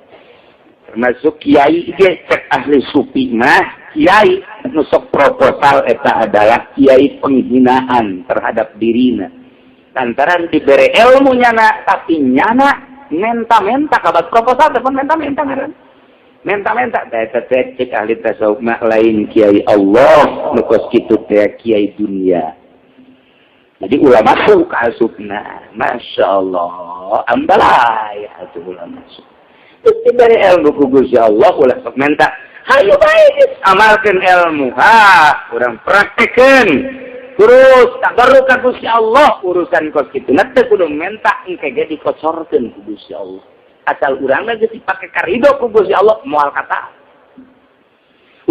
[SPEAKER 1] Termasuk kiai ge, cek ahli sufi mah, kiai nu sok proposal eta adalah kiai penghinaan terhadap dirina, lantaran diberi ilmu nyana tapi nyana menta-menta kabat. Proposal telepon menta-menta ngaran menta-menta eta teh, cek ahli tasawuf mah, lain kiai Allah nu kos kitu teh, kiai dunia. Jadi ulama tuh kaasupna, Masya Allah, ambalaya atuh ulama su. Diberi ilmu ku Gusti Allah, ulah sok menta. Hayu bae amalkeun ilmu. Ha, urang praktekeun. Terus tabarruk ka Gusti Allah urusan kos kitu. Na teu kudu menta, engke ge dikocorkeun ku Gusti Allah. Asal urang geus dipake karido ku Gusti Allah, moal kata.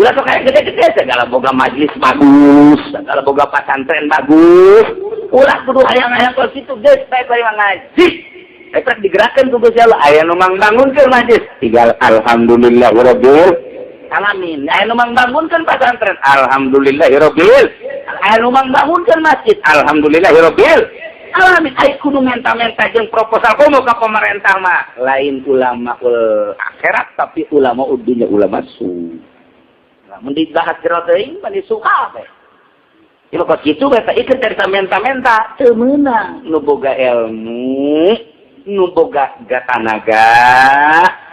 [SPEAKER 1] Ulah sok kayak gede-gede, segala boga majlis bagus, segala boga pasantren bagus. Ulah kudu hayang-hayang kos kitu, geus bae bari ngaji. Eta digerakkan ku Gusti Allah. Aya nu mangbangunkeun majlis, tinggal alhamdulillah rabbil alamin. Aya nu mangbangunkeun pasantren, alhamdulillahirabbil. Aya nu mangbangunkeun masjid, alhamdulillahirabbil alamin. Ai kudu menta-menta jeung proposal komo ka pemerintah mah lain ulama ul akhirat, tapi ulama dunya, ulama su. Lamun dibahas jero teuing mah disuka teh. Ieu kos kitu eta ikeun cerita menta-menta teu meunang. Nu boga ilmu, nu boga tanaga,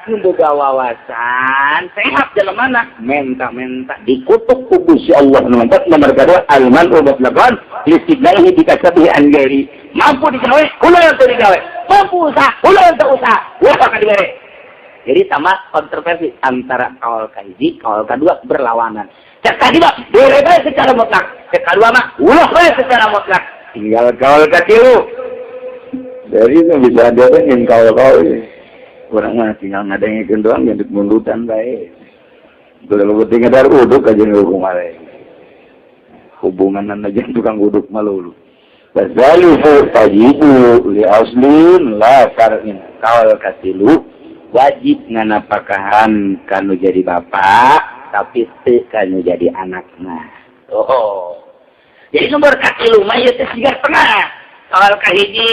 [SPEAKER 1] nu boga wawasan, sehat mana menta-menta dikutuk ku Gusti Allah. Nu nomor kedua, al-man'u mutlaqan listighnaihi bikasabihi an ghairi. Mampu digawe, ulah teu digawe. Mampu usaha, ulah teu usaha. Ulah bakal dibere. Jadi sama kontroversi antara kaul kahiji, kaul kedua berlawanan. Cek tadi mah bere bae secara mutlak. Cek kedua mah ulah bae secara mutlak. Tinggal kaul katilu. Dari itu bisa ada yang kaul-kaul. Kurang mah tinggal ngadengikeun doang, jadi mundutan bae. Kalau penting ada uduk aja hukum ale. Hubungan aja tukang uduk malu. Wasalifu tajibu li aslin la far'in. Kaul katilu wajib nganapakahan kanu jadi bapak, tapi teu kanu jadi anakna. Oh. Jadi nomor katilu mah ieu teh siga tengah. Kaul kahiji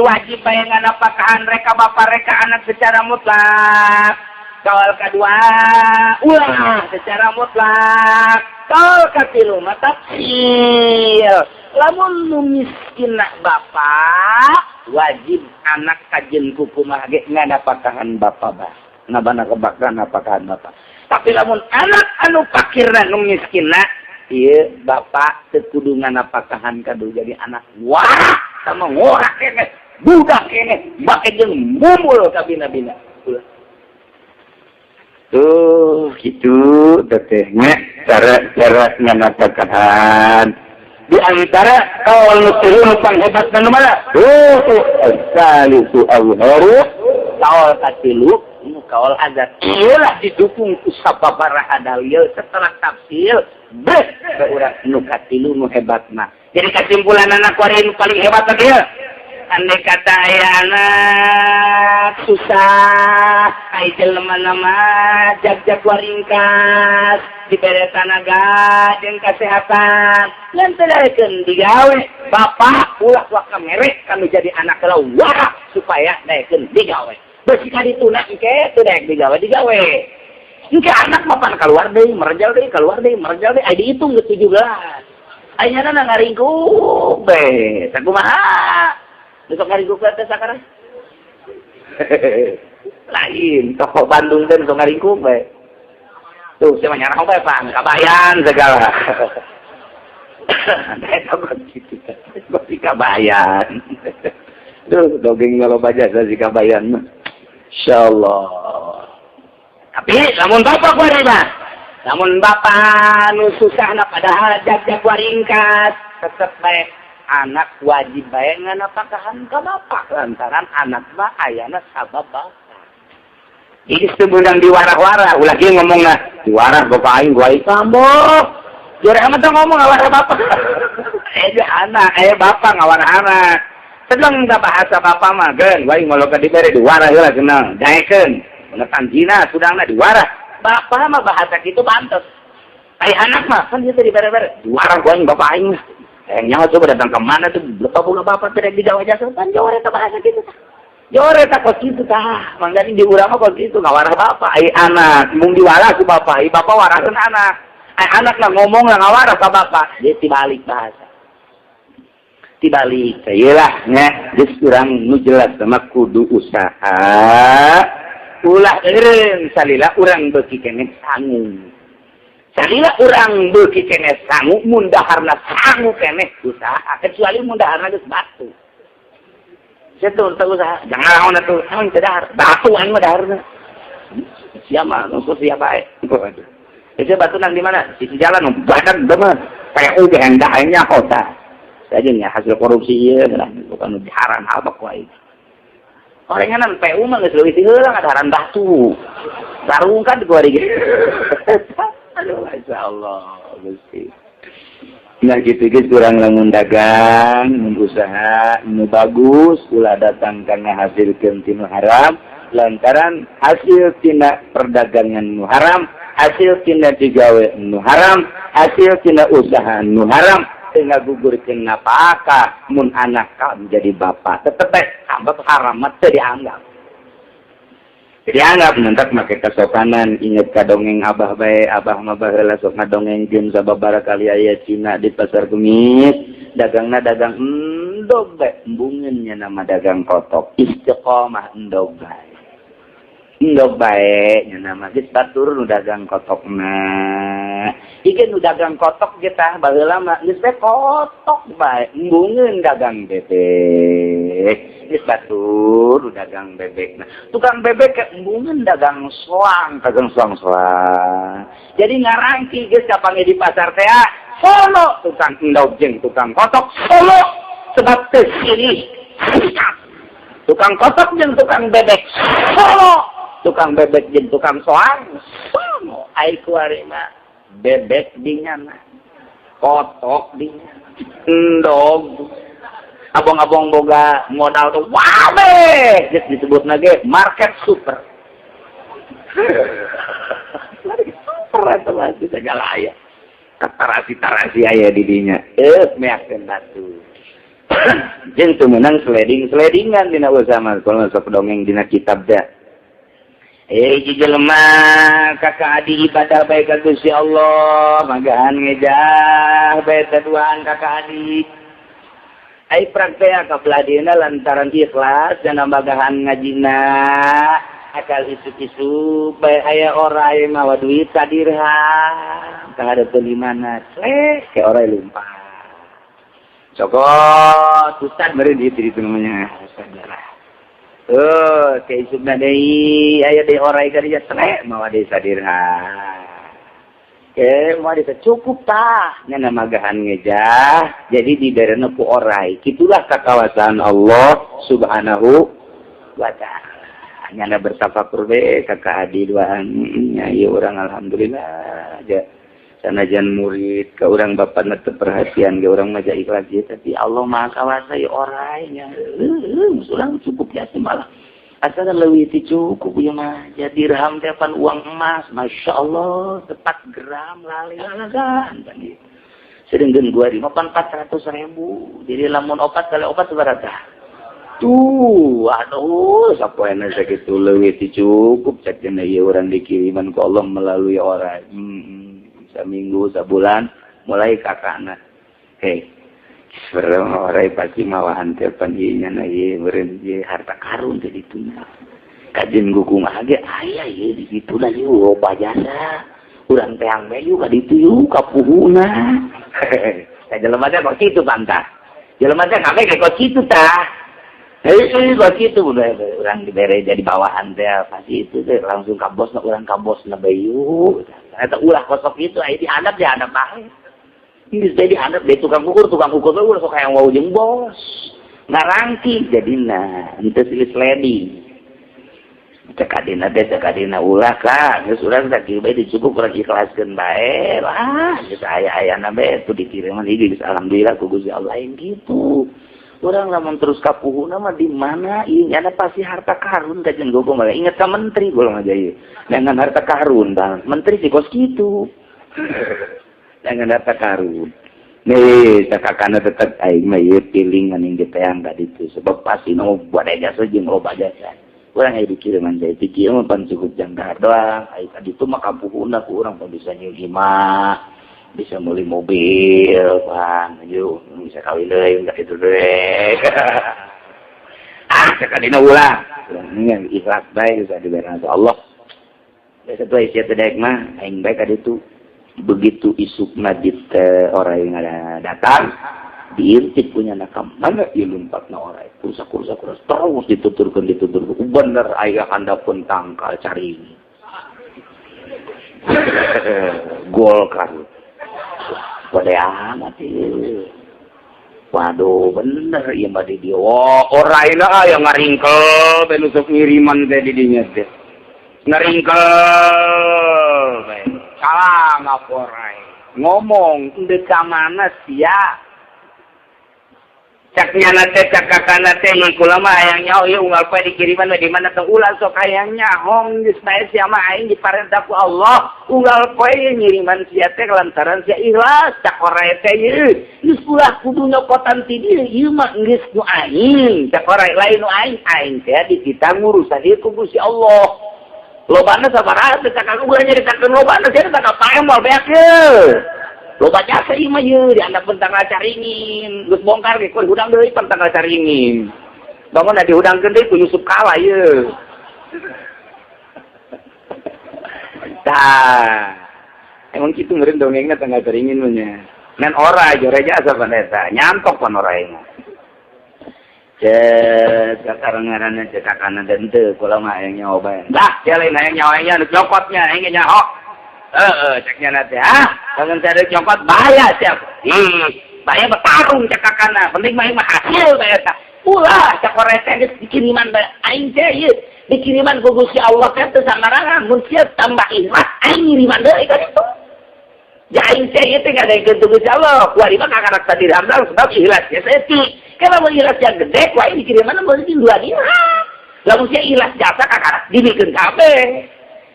[SPEAKER 1] wajib bae nganapakahan reka bapak reka anak secara mutlak. Kaul kedua ulah secara mutlak. Kaul katilu mah tafsil. Lamun nu miskin bapak, wajib anak kajen kukumaha ge nganapakahan bapak bah. Nabana kebakran napakahan bapak. Tapi lamun anak anu pakirna nu miskinna, ieu bapak teu kudu nganapakahan kadu jadi anak. Wah, sama ngorak kene, budak kene, bake jeung mumul ka bina-bina. Ulah. Tuh, gitu tetehnya cara-cara nganapakahan. Di antara kaul nu tilu nu panghebatna nu mana? Tuh, salisu azharu, kaul katilu nu kaul azhar. Iyalah didukung ku sababaraha dalil setelah tafsir beh ke urang nu katilu nu hebatna. Jadi kesimpulan anak kuari nu paling hebat tadi ya. Andai kata aya anak susah, ai jelema nama jag-jag waringkas, dibere tanaga jeung kesehatan, ngan teu daekeun digawe, bapak ulah waka mere kanu jadi anak heula wah supaya daekeun digawe. Beusi ka dituna engke teu daek digawe digawe. Engke anak mah pan keluar deui, merejal deui, keluar deui, merejal deui, ai dihitung geus 17. Ai nyana ngaringkuk be, sakumaha? Besok ngaringkuk teh sakarang. Lain, tokoh Bandung teh besok ngaringkuk bae. Tuh, saya mah nyarang bae, Pak, kabayan segala. Eta kok kitu. Kok si kabayan. Duh, dogeng loba jasa si kabayan mah. Insyaallah. Tapi lamun bapak kuari mah, lamun bapak nu susahna padahal jag-jag waringkas, tetep bae anak wajib bae nganapakahan ka bapak lantaran anak mah ayana sabab bapak. Jadi sebenang diwarah-warah, ulah kieu ngomongna, diwarah bapak aing gua aing kambok. Jore amat ngomong ngawarah bapak. Eh anak, eh bapak ngawarah anak. Sedang tak bahasa bapak mah, geun, gua aing moloka dibere diwarah heula kenal, daekeun. Pengetan zina sudangna diwarah. Bapak mah bahasa kitu pantes. Ai anak mah kan dia dibere-bere, diwarah gua aing bapak aing. Eh nyawa coba datang ke mana tuh, bapak boga bapak tidak di Jawa jasa, kan jore eta bahasa kitu tah. Jore tak kos kitu tah. Mangga di urang mah kos kitu ngawarah bapak, ai anak mung diwarah ku bapak, ai bapak warahkeun anak. Ai anak lah ngomong lah ngawarah ka bapak, jadi tibalik bahasa. Tibalik, lah nya, geus urang nu jelas sama kudu usaha. Ulah eureun salila urang beuki keneh sangu. Salila urang beuki keneh sangu, mun daharna sangu keneh usaha, kecuali mun daharna geus batu. Situ teu usaha, jangan naon atuh, naon teu dahar, batu aing mah daharna. Siapa, nu siapa bae. Waduh. Itu batu nang di mana? Sisi jalan, badan banget. PU ge hendak aing nyaho tah. Saja nya hasil korupsi ieu lah, bukan haram apa ku aing. Orenganan PU mah geus leuwih ti heula ngadaharan batu. Sarungkan di kuari ge. Aduh, Masya Allah, Gusti. Nah gitu geus kurang lamun dagang, mun usaha nu bagus, ulah datang karena hasilkeun tinu haram, lantaran hasil tina perdagangan nu haram, hasil tina digawe nu haram, hasil tina usaha nu haram, teu ngagugurkeun napakah mun anak ka menjadi bapak. Tetep bae hamba haram mah teu dianggap. Dianggap mentak make kesopanan, inget ka dongeng abah bae, abah mah baheula sok ngadongengkeun sababaraha kali aya Cina di pasar Kemis, dagangna dagang endog bae, embungeun nya nama dagang kotok, istiqomah endog bae. Endog bae nya nama geus batur nu dagang kotokna. Ieu nu dagang kotok ge tah baheula mah geus bae kotok bae, embungeun dagang bebek. Geus batur nu dagang bebek. Nah, tukang bebek ke embungeun dagang soang, dagang soang-soang. Jadi ngarangki geus kapanggih di pasar teh solo tukang endog jeung tukang kotok solo sebab teu silih sikat. Tukang kotok jeung tukang bebek solo, tukang bebek jeung tukang soang solo. Ai kuari mah bebek dinyana, kotok dinyana, endog abong-abong boga modal tuh wabe geus disebut ge market super. Market super eta mah segala aya. Tarasi-tarasi aya di dinya. Eh meakeun batu. Jeung teu meunang seleding-seledingan dina usaha mah kalau sok dongeng dina kitab da. Eh jelema kakak adi ibadah bae ka Gusti Allah, magahan ngejah bae duaan kakak adi. Ai praktek ka beladina lantaran ikhlas dan magahan ngajina akal isuk-isuk bae aya orai mawa duit sadirham kahadeupkeun di mana clek ke orai lumpat. Cokot ustad meureun di itu namanya ustad lah. Oh, ke isukna deui aya deui orai ka dinya clek mawa deui sadirham. Ke mah bisa cukup tah nya magahan ngejah jadi diberena ku orai. Kitulah kakawasan Allah Subhanahu wa Ta'ala. Nyana bertafakur be kakak adi duaan nya ieu urang alhamdulillah aja. Sanajan murid ke urang bapak teu perhatian ke urang mah ikhlas ieu, tapi Allah Maha Kawasa ieu orai nya. Heueuh, urang cukup ya malah. Asal leuwih ti cukup ieu mah. Jadi dirham teh pan uang emas, Masya Allah, tepat gram lali-lalagan pan ieu. Sedengkeun gua di mah pan 400.000. Jadi lamun opat kali opat sabaraha? Tuh, aduh, sapoena sakitu leuwih ti cukup cek cenah ieu urang dikiriman ku Allah melalui orang. Saminggu, sabulan mulai kakakna. Hei, orai pasti mawahan teh pan ieu nya ieu meureun ieu harta karun teh dituna. Kajen kumaha ge aya ieu di kitu da ieu loba jasa. Urang teang we yuk ka ditu yuk ka puhuna. Tah jelema teh kok kitu pantah. Jelema teh kabeh kok kitu tah. Hei, begitu udah orang dibere jadi bawahan teh pasti itu teh langsung ka bos, urang ka bos na bayu. Eta ulah kosok itu aya dihadap dihadap bae. Geus teh dihadap deui tukang ukur teh ulah sok hayang wau jeung bos. Ngarangki jadina, henteu silis ledi. Cek adina teh cek adina ulah ka, geus urang sakieu bae dicukup urang ikhlaskeun bae lah, geus aya-ayana bae tuh dikiriman ieu geus alhamdulillah ku Gusti Allah yang gitu. Orang lamun terus kapuhuna mah di mana ieu nyana pasti harta karun kajian gua malah inget ka menteri gua aja ieu. Dengan harta karun bang, menteri sih kos kitu. Dengan harta karun. Nih, cakakana tetep aing mah ieu pilingan yang diteang ka ditu sebab pasti nu buat jasa jeung loba jasa. Urang aya dikiriman teh ti kieu mah pan cukup jangkar doang. Ai ka ditu mah kapuhuna ku urang pan bisa nyieun imah. Bisa beli mobil, bang, yuk bisa kawin deh, enggak itu deh. Ah, sekali ulah, ini ikhlas baik bisa diberi Allah. Biasa tuh isi teh mah, aing baik ada itu. Begitu isukna di orang yang ada datang, diintip punya nakam mana ieu lumpatna orai, kursa kursa kursa terus dituturkeun dituturkeun, bener aya handapun tangkal cari. Golkar. Gede amat ieu. Waduh, bener ieu mah di dieu. Wah, oraina aya ngaringkel bae nu sok ngiriman teh di dinya teh. Ngaringkel bae. Salah ngaporai. Ngomong deuk ka mana sia? Cak nyana teh cak kakana teh mun kula mah hayang nyaho ieu unggal poe dikiriman di mana teh ulah sok hayang nyaho geus bae sia mah aing diparentah ku Allah unggal poe ngiriman sia teh lantaran sia ikhlas cak orai teh ieu geus ulah kudu nyokotan ti dieu ieu mah geus nu aing cak orai lain nu aing aing teh dititah ngurusan ieu ku Gusti Allah lobana sabaraha teh cak aku ulah nyaritakeun lobana sia teh kapae moal beak ye loba jasa ieu mah ieu diandap tanggal caringin geus bongkar ge ku hudang deui tanggal caringin bangun da dihudangkeun deui ku Yusuf Kala ieu tah emang kitu meureun dongengna tanggal caringin mah nya ngan ora jore jasa pan eta nyantok pan ora ieu cek kakara ngaranna cek kakana dan teu kula mah hayang nyaho bae lah sia lain hayang nyaho nya nu cokotnya aing ge nyaho heeh ceknya nanti ah jangan cari cokot bahaya siap bahaya bertarung cek kakana penting mah mah hasil bae eta ulah cek orete geus dikiriman bae aing teh ieu dikiriman ku Gusti Allah teh teu samarangan mun sia tambah ikhlas aing ngiriman deui ka ditu ya aing teh ieu teh ngadaikeun ku Gusti Allah kuari mah kakarak sadirham sebab ikhlas ya saeutik kalau mun ikhlas yang gede ku aing dikiriman mun 2 dirham lamun sia ikhlas jasa kakarak dibikeun kabeh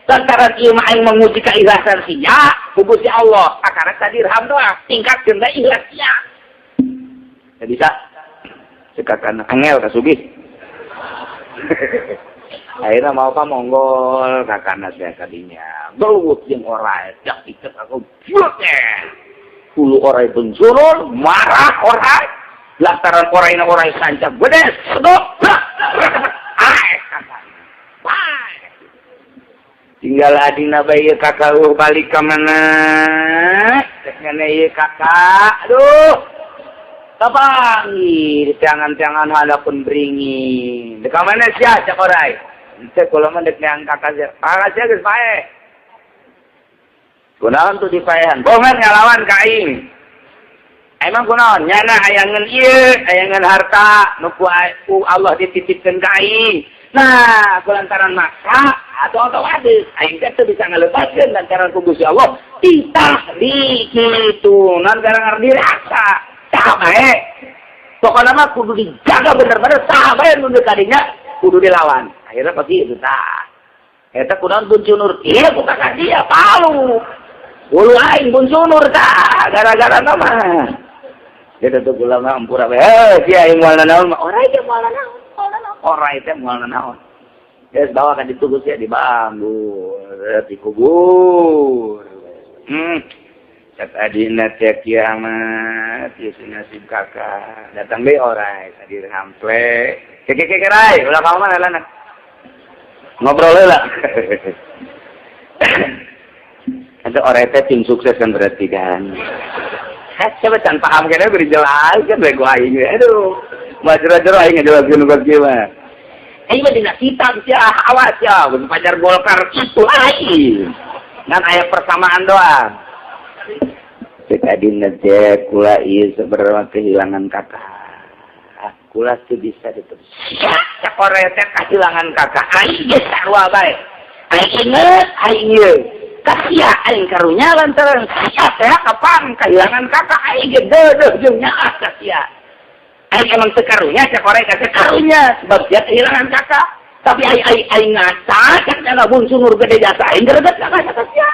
[SPEAKER 1] lantaran ieu mah aing menguji keikhlasan sia ku Gusti Allah kakarak sadirham doang tingkatkeun bae ikhlas sia teu bisa cekakan angel ka sugih akhirnya mau apa monggol kakana teh kadinya gelut jeung orai cak iket aku bulutnya hulu orai bensurul marah orai lantaran orai na orai sancak bedes sedok tinggal adina bae kakak balik ka mana cek ngene ieu kakak aduh kapangi di tiangan-tiangan hadapun beringin dek ka mana sia cek orai henteu kula mah dek neang kakak sia kakak sia geus paeh kunaon tuh dipaehan bongan ngalawan ka aing emang kunaon nyana hayangeun ieu hayangeun harta nu ku Allah dititipkeun ka aing nah kulantaran maksa atau otomatis aing teh teu bisa ngalepaskeun lantaran ku Gusti Allah titah di kitu non gara-gara dirasa saha bae pokona mah kudu dijaga bener-bener saha bae nu kadinya kudu dilawan akhirnya pasti itu tah eta kunaon buncunur ieu ku kakak dia palu bulu aing buncunur tah gara-gara mah dia tuh ulama ampura bae heuh sia aing moal nanaon mah orai teh moal nanaon orai teh moal nanaon geus bawa ka ditu geus ya dibanggur dikubur cek adina teh kiamat ieu nasib kakak datang deui orai sadirham ple keke keke rai ulah ka mana lana ngobrol heula Itu orai teh tim sukses kan berarti kan. Siapa can paham kene beri jelas kan bego aing aduh. Mah jero-jero aing ngajelaskeun nu kieu mah. Aing mah dina kitab sia, awas ya, pajar Golkar itu aing. Ngan aya persamaan doang. Cek adina teh kula ieu sebenarnya kehilangan kakak. Kula teu bisa diterus. Cek oray teh kehilangan kakak. Aing geus sarua bae. Aing inget aing ieu. Kasia aing karunya lantaran sia teh kapan kehilangan kakak aing ge deudeuh jeung nyaah ka sia. Aing emang teu karunya cek oray teh karunya sebab sia kehilangan kakak. Tapi aing aing aing ngaca cek dana bunsunur gede jasa aing greget ka ka sia.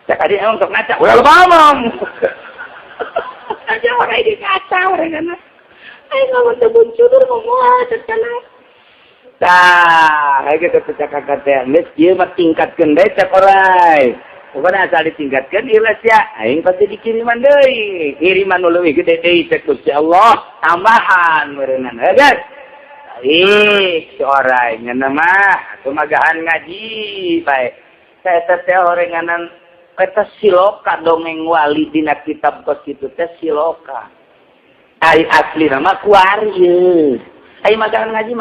[SPEAKER 1] Cek adi emang sok ngaca ulah loba omong. Aja oray di ngaca oray kana. Aing ngomong teu bunsunur ngomong cek kana. Tah, ayo kita cek kakak teh. Geus ieu mah tingkatkeun deui cek oray. Pokoknya asal ditingkatkeun ikhlas ya, aing pasti dikiriman deui. Kiriman nu leuwih gede deui cek Gusti Allah, tambahan meureunana. Heuh guys. Baik, si oray ngeunah mah atuh magahan ngaji bae. Saya teh orenganan eta siloka dongeng wali dina kitab kos kitu teh siloka. Ai asli nama kuari ye. Ayo magahan ngaji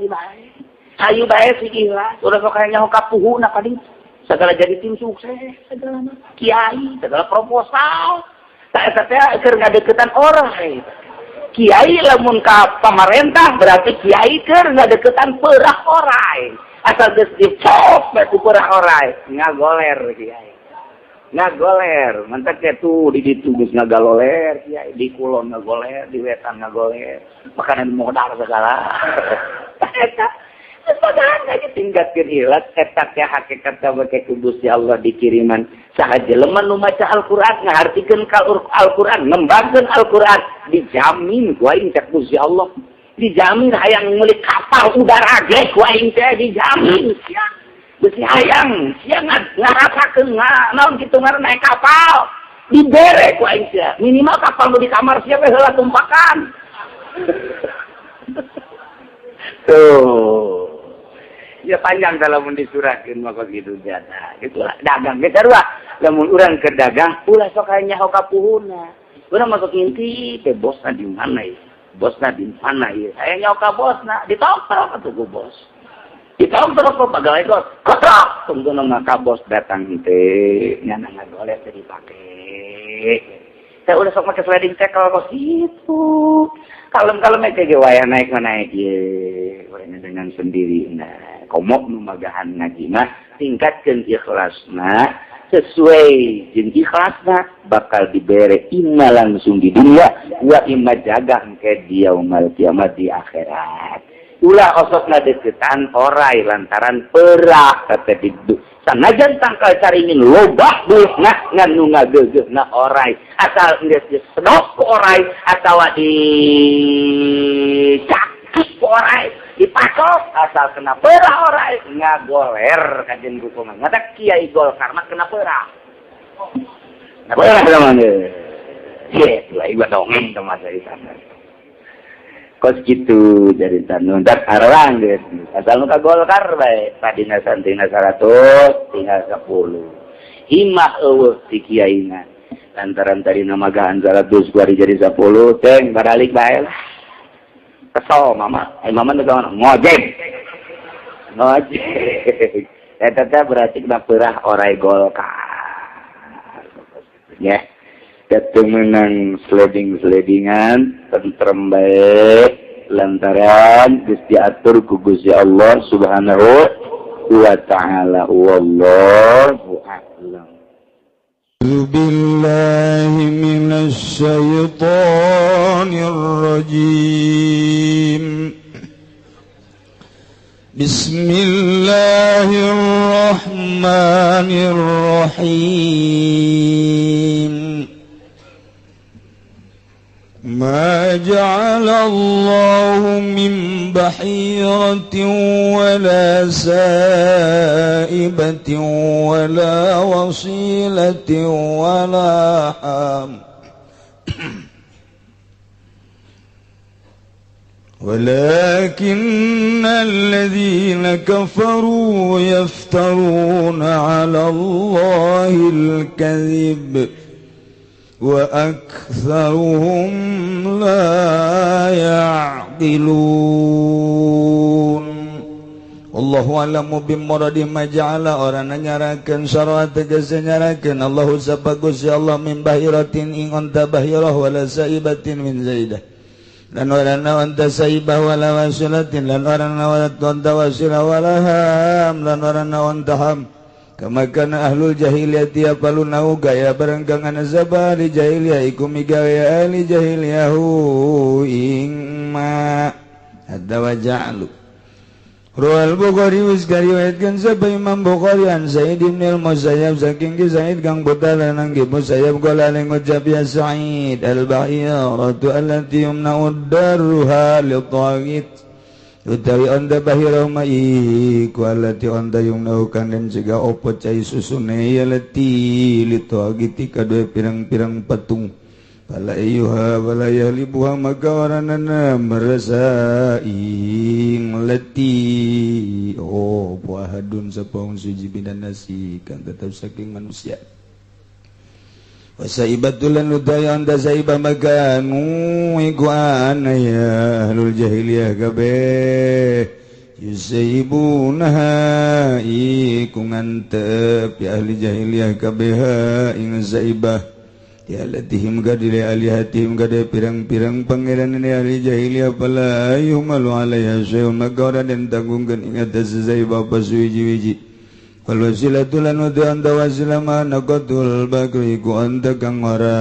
[SPEAKER 1] bae. Hayu bae sih ikhlas, udah sok aya nyaho kapuhuna ka ditu. Segala jadi tim sukses, segala mah kiai, segala proposal. Tah eta teh keur ngadeukeutan orang. Kiai lamun ka pamarentah berarti kiai keur ngadeukeutan peurah oray. Asal geus dicop bae ku peurah oray, ngagoler kiai. Ngagoler, mantak teh tuh di ditu geus ngagaloler kiai, di kulon ngagoler, di wetan ngagoler, makanan modal segala. Eta magahan ngaji tingkatkeun ikhlas eta teh hakikat make ku Gusti Allah dikiriman saha jelema nu maca Al-Qur'an ngahartikeun ka Al-Qur'an ngembangkeun Al-Qur'an dijamin ku aing cek Gusti Allah dijamin hayang meuli kapal udara ge ku aing teh dijamin sia besi hayang sia ngarasakeun naon kitu ngaran naik kapal dibere ku aing sia minimal kapal nu di kamar sia we heula tumpakan tuh ya panjang kalau mun disuratkeun mah kos kitu teh gitu lah dagang ge sarua lamun urang keur dagang ulah sok aya nyaho ka puhuna urang masuk ngintip teh bosna di mana ieu bosna di mana ieu aya nyaho ka bosna ditoktrok atuh ku bos ditoktrok ku pegawai kos kotrok tungtuna mah ka bos datang teh nyana ngagoleh teh dipake teh ulah sok make sliding tackle kos kitu kalem-kalem ge wayah naik mah naik ye urang dengan sendiri nah komo nu magahan ngaji mah tingkatkeun ikhlasna sesuai jeung ikhlasna bakal dibere imma langsung di dunia wa imma jaga engke di yaumul kiamat di akhirat ulah osokna deukeutan oray lantaran peurah teh di sanajan tangkal caringin lobah duitna ngan nu ngageugeuhna oray asal geus disedot ku oray atawa dicakik ku oray dipasok asal kena peurah oray ngagoler kajen hukuman ngatak kiai Golkar mah kena peurah kena peurah zaman ye lah ieu dongeng teh masa di sana kos gitu jadi tanu dat arang geus asal nu ka Golkar bae tadina santina 100 tinggal 10 himah eueuh ti kiaina lantaran tadina magahan 100 kuari jadi 10 teng baralik bae lah kesel mama ai mama teh ngojek ngojek eta teh berarti kena peurah oray Golkar ya teu meunang sliding-slidingan tentrem bae lantaran geus diatur ku Gusti Allah Subhanahu wa taala wallahu a'lam.
[SPEAKER 2] Billahi minasy syaithanir rajim. Bismillahirrahmanirrahim. ما جعل الله من بحيرة ولا سائبة ولا وصيلة ولا حام ولكن الذين كفروا يفترون على الله الكذب wa aktsaruhum la ya'qilun. Allahu a'lamu bimuradi ma ja'ala orana nyarakeun sarua tegese nyarakeun Allahu sabagus ya Allah min bahiratin ing onta bahirah wala saibatin min zaidah lan orana onta saibah wala wasilatin lan orana onta wasilah wala ham lan orana onta ham kama kana ahlul jahiliyah yapaluna gaya bareng kang ana sabah di jahiliyah iku migawe ahli jahiliyah ing ma hadza wa ja'alu. Ruwal Bukhari wis kariwayatkeun sapa Imam Bukhari an Sa'id bin al-Musayyab saking ki Sa'id kang putra nang ki Musayyab qala ngucap ya Sa'id al-bahiratu allati yumna'u darruha li-taghit utawi anda bahirah ma iku allati anda yumna'u kang den cegah opo cai susune ya lati li-taghit kadue pirang-pirang patung fala ayyuha wala yahlibuha maka waranana merasa ing leti oh buahadun sapaung suji bidan nasi kan tetap saking manusia wasaibatul nudaya anda saibah maka iku ana ya ahlul jahiliyah kabeh yusaibunaha iku ngantep ya ahli jahiliyah kabeh ing saibah ya latihim gadile alihatihim gade pirang-pirang pangeran ini ahli jahiliyah fala yumalu alaiha syai'un maka ora den tanggungkeun ing atas saibah pasuwiji-wiji wal wasilatu lan anta wasilah ma naqatul bakri ku anta kang ora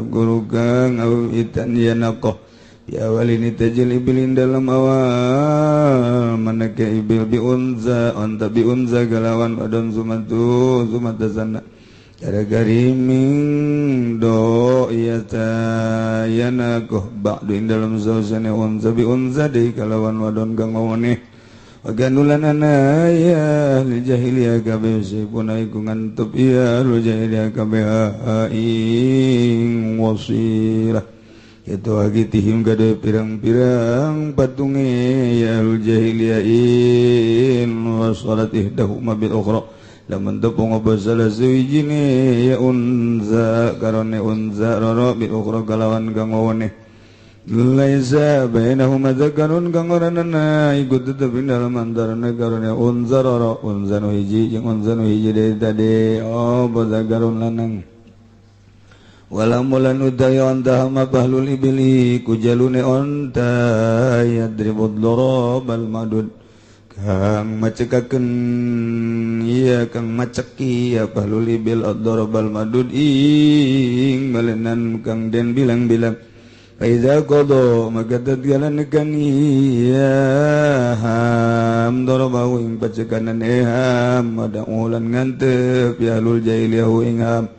[SPEAKER 2] guru kang au itan ya naqah ya awalini tajil ibilin dalam awal manaka ibil bi unza anta bi unza galawan adon sumatu sumatasana cara gariming do iya tayana koh ba'du ing dalam sausane unza bi unza deui kalawan wadon kang ngone waganulan ana ya ahli jahiliyah kabeh sipuna iku ngantup ya ahli jahiliyah kabeh ing wasilah itu agitihim gade pirang-pirang patunge ya ahli jahiliyah in wasalat ihdahuma bil ukhra lamun tepung salah suwijine ya unza karone unza roro bil ukhra kalawan kang wone laisa bainahuma dzakarun kang oranana iku tetep ing dalem antarane karone unza roro unza nu hiji jeung unza nu hiji deui tadi oh zakarun lanang wala mulan udaya antahama bahlul ibli kujalune onta yadribud darabal madud kang macekakeun iya kang maceki ya bahlul ibil ad-darabal madud ing balenan kang den bilang-bilang fa iza qada maka tatgalan kang iya ham darabahu ing pacekanan eham ada ulan ngantep ya ahlul jahiliyah ing ham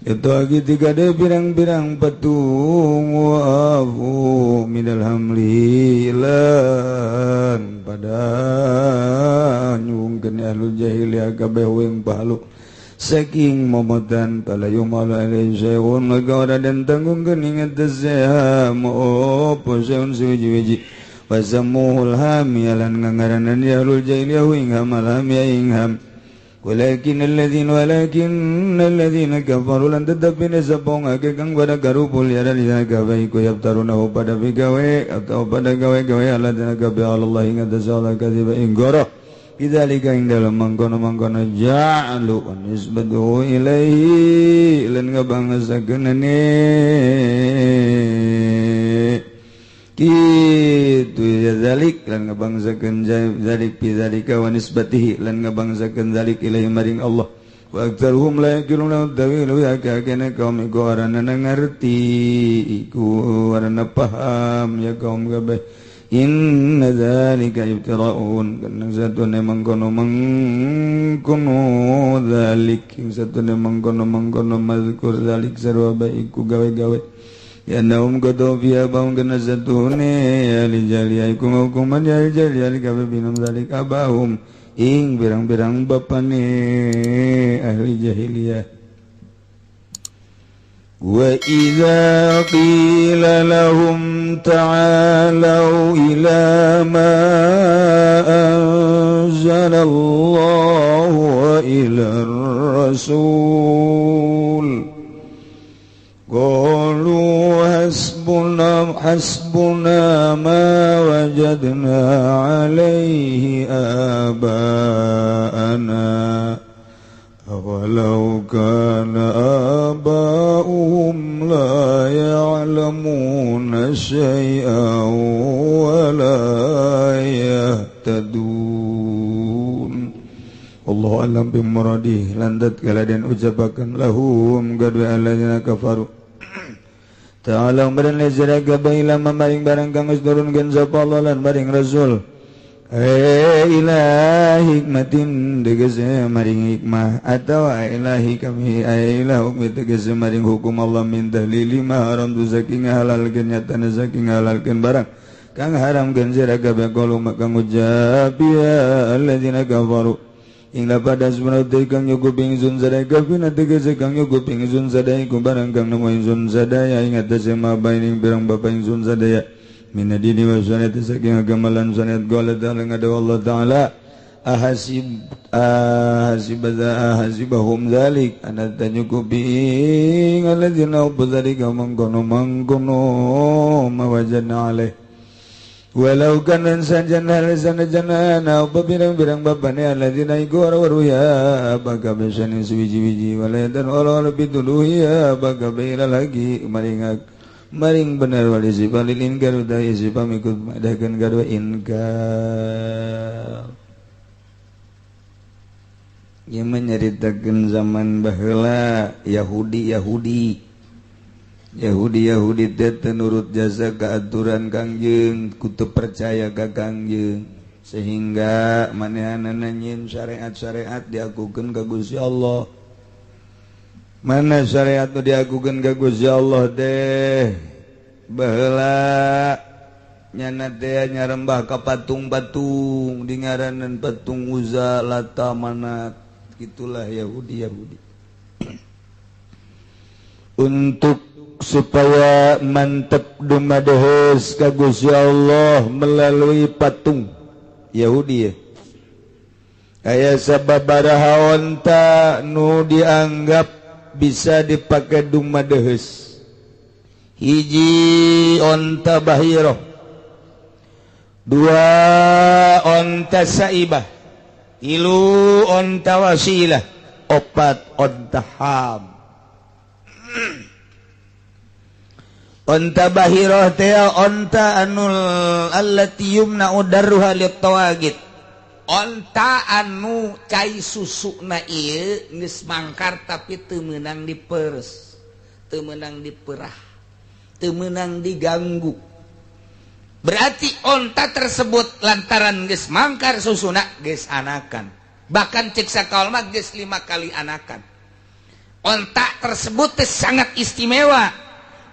[SPEAKER 2] itu lagi tiga de pirang-pirang patung wa'afu minal hamli lan pada nyungkeun ahlul jahiliyah kabeh wing palu saking momotan pala yumalu alaihi syai'un maka ora den tanggungkeun ing atas opo syai'un suwiji-wiji wasammuhul hami lan ngangaranan ya ahlul jahiliyah ing hamal hami ing ham walakin alladziina kafaru lan tetepine sapa ngake kang pada garupul ya dalina gawe iku yaftaruna pada bigawe atau pada gawe-gawe alladzina kafaru Allah ing atas Allah kadziba ing goro bidzalika ing dalem mangkono-mangkono ja'alu nisbatu ilaihi lan ngabangasakeunane kitu ya zalik lan ngabangsakeun zalik bi zalika wa nisbatihi lan ngabangsakeun zalik ilaihi maring Allah wa aktsaruhum la yaqiluna tawilu ya kana kaum iku arana ngarti iku arana paham ya kaum kabeh inna zalika ibtira'un kana satune mangkono mangkono zalik satune mangkono mangkono mazkur zalik sarwa bae iku gawe-gawe ya naum qadu fiha baum kana satune ya lijali iku hukuman ya lijali kabe binum zalik abahum ing birang-birang bapane ahli jahiliyah. Wa idza qila lahum ta'alu ila ma anzalallahu wa ila ar-rasul qalu hasbuna ma wajadna alaihi aba'ana walau kana aba'uhum la ya'lamuna syai'an wa la yahtadun. Allahu a'lam bimuradih landat kaladen ucapakan lahum gadwa alladzina kafaru ta'ala badan lazira gabaila mamaring barang kang geus nurunkeun sapa Allah lan maring Rasul ila hikmatin tegese maring hikmah atawa ilahi kami ila hukmi tegese maring hukum Allah min dalili ma haram tu saking halalkeun nyatana saking halalkeun barang kang haramkeun sira kabeh qalu kang ucap ya alladzina kafaru ing lapada sebenarnya kang nyukup ingsun sadaya kafina tegese kang nyukup ingsun sadaya ku barang kang nemu ingsun sadaya ing atase ma baining pirang bapa ingsun sadaya min adini wa syariat saking agama lan syariat qala ta'ala ngada Allah ta'ala ahasibahum zalik ana tanyukupi alladzina ubdzalika mangkono mangkono mawajana alaih walau kana sanjana sanjana pirang-pirang bapane alladzina iku waru ya baka besane suwiji-wiji walayan ora bituluhi ya baka bela lagi maring maring bener wali sifalil inkar udah isi pamikut madakan kadua inkar. Ia menyeritakan zaman baheula Yahudi Yahudi Yahudi Yahudi teh nurut jasa keaturan Kangjeng kutu percaya ka Kangjeng sehingga manehanana nyieun syariat-syariat diakukeun ka Gusti Allah. Mana syariat nu diakukeun ka Gusti Allah teh baheula nyana teh nyarembah ka patung-patung di ngaranan patung Uzza, Lata, Manat, gitulah Yahudi Yahudi. Untuk supaya mantep dumadehes ka Gusti Allah melalui patung Yahudi ya. Aya sababaraha onta nu dianggap bisa dipakai dumadehes. Hiji onta bahiroh, dua onta saibah, tilu onta wasilah, opat onta ham. Onta bahiroh teh onta anul allati yumna'u darruha lit-tawagit. Onta anu cai susuna ieu geus mangkar tapi teu meunang diperes, teu meunang diperah, teu meunang diganggu. Berarti onta tersebut lantaran geus mangkar susuna geus anakan. Bahkan cek sakaol mah geus 5 kali anakan. Onta tersebut teh sangat istimewa.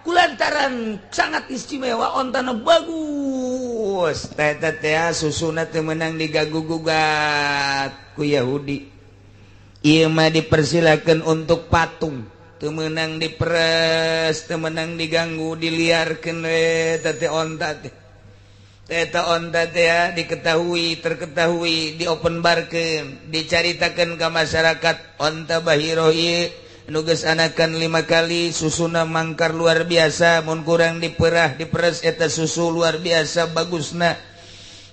[SPEAKER 2] Kulantaran sangat istimewa ontana bagus. Teh teh susuna teu meunang diganggu gugat ku Yahudi. Ieu mah dipersilakeun untuk patung. Teu meunang diperes, teu meunang diganggu, diliarkeun we teh onta teh. Eta onta teh diketahui, terketahui, diopenbarkeun, dicaritakeun ka masyarakat onta bahiroh ieu nu geus anakan 5 kali susuna mangkar luar biasa, mun kurang diperah diperes eta susu luar biasa bagusna,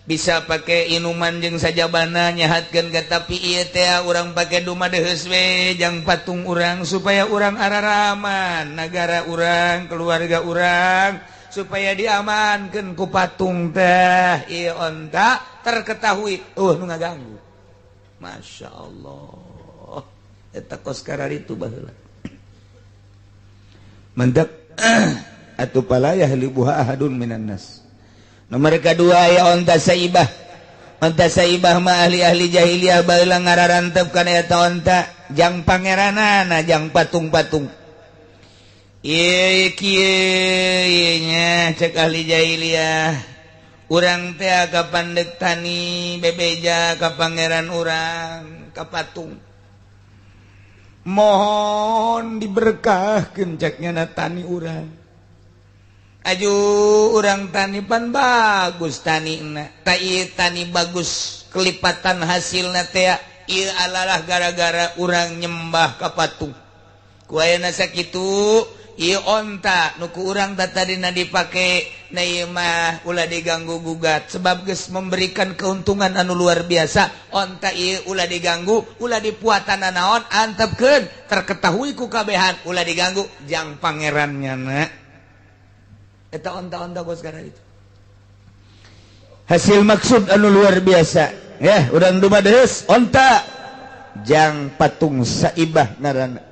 [SPEAKER 2] bisa pakai inuman jeung sajabana nyahatkeun ka tapi ieu teh urang pake dumadeheus we jang patung urang supaya urang araraman nagara urang keluarga urang supaya diamankeun ku patung teh ieu onta terketahui nu ngaganggu. Masya Allah eta kos kararitu baheula mendak atuh palayah libuha ahadun minan nas. Nomor kedua ya onta saibah. Onta saibah mah ahli-ahli jahiliyah baheula ngararantep kana eta onta jang pangeranana jang patung-patung. Ieu kieu nya cek ahli jahiliyah urang teh ka pandek tani bebeja ka pangeran urang ka patung. Mohon diberkahkeun cek nyana tani urang. Aju urang tani pan bagus tanina. Ta ieu tani bagus kelipatan hasilna teh ieu alalah gara-gara urang nyembah ka patung. Ku ayeuna sakitu ieu onta nu ku urang tadina dipake na ieu mah ulah diganggu gugat sebab geus memberikan keuntungan anu luar biasa. Onta ieu ulah diganggu, ulah dipuatan naon, antepkeun terketahui ku kabehan, ulah diganggu jang pangerannya na. Eta onta-onta kos kana itu. Hasil maksud anu luar biasa. Ya, urang dumadeus onta jang patung saibah ngaranna.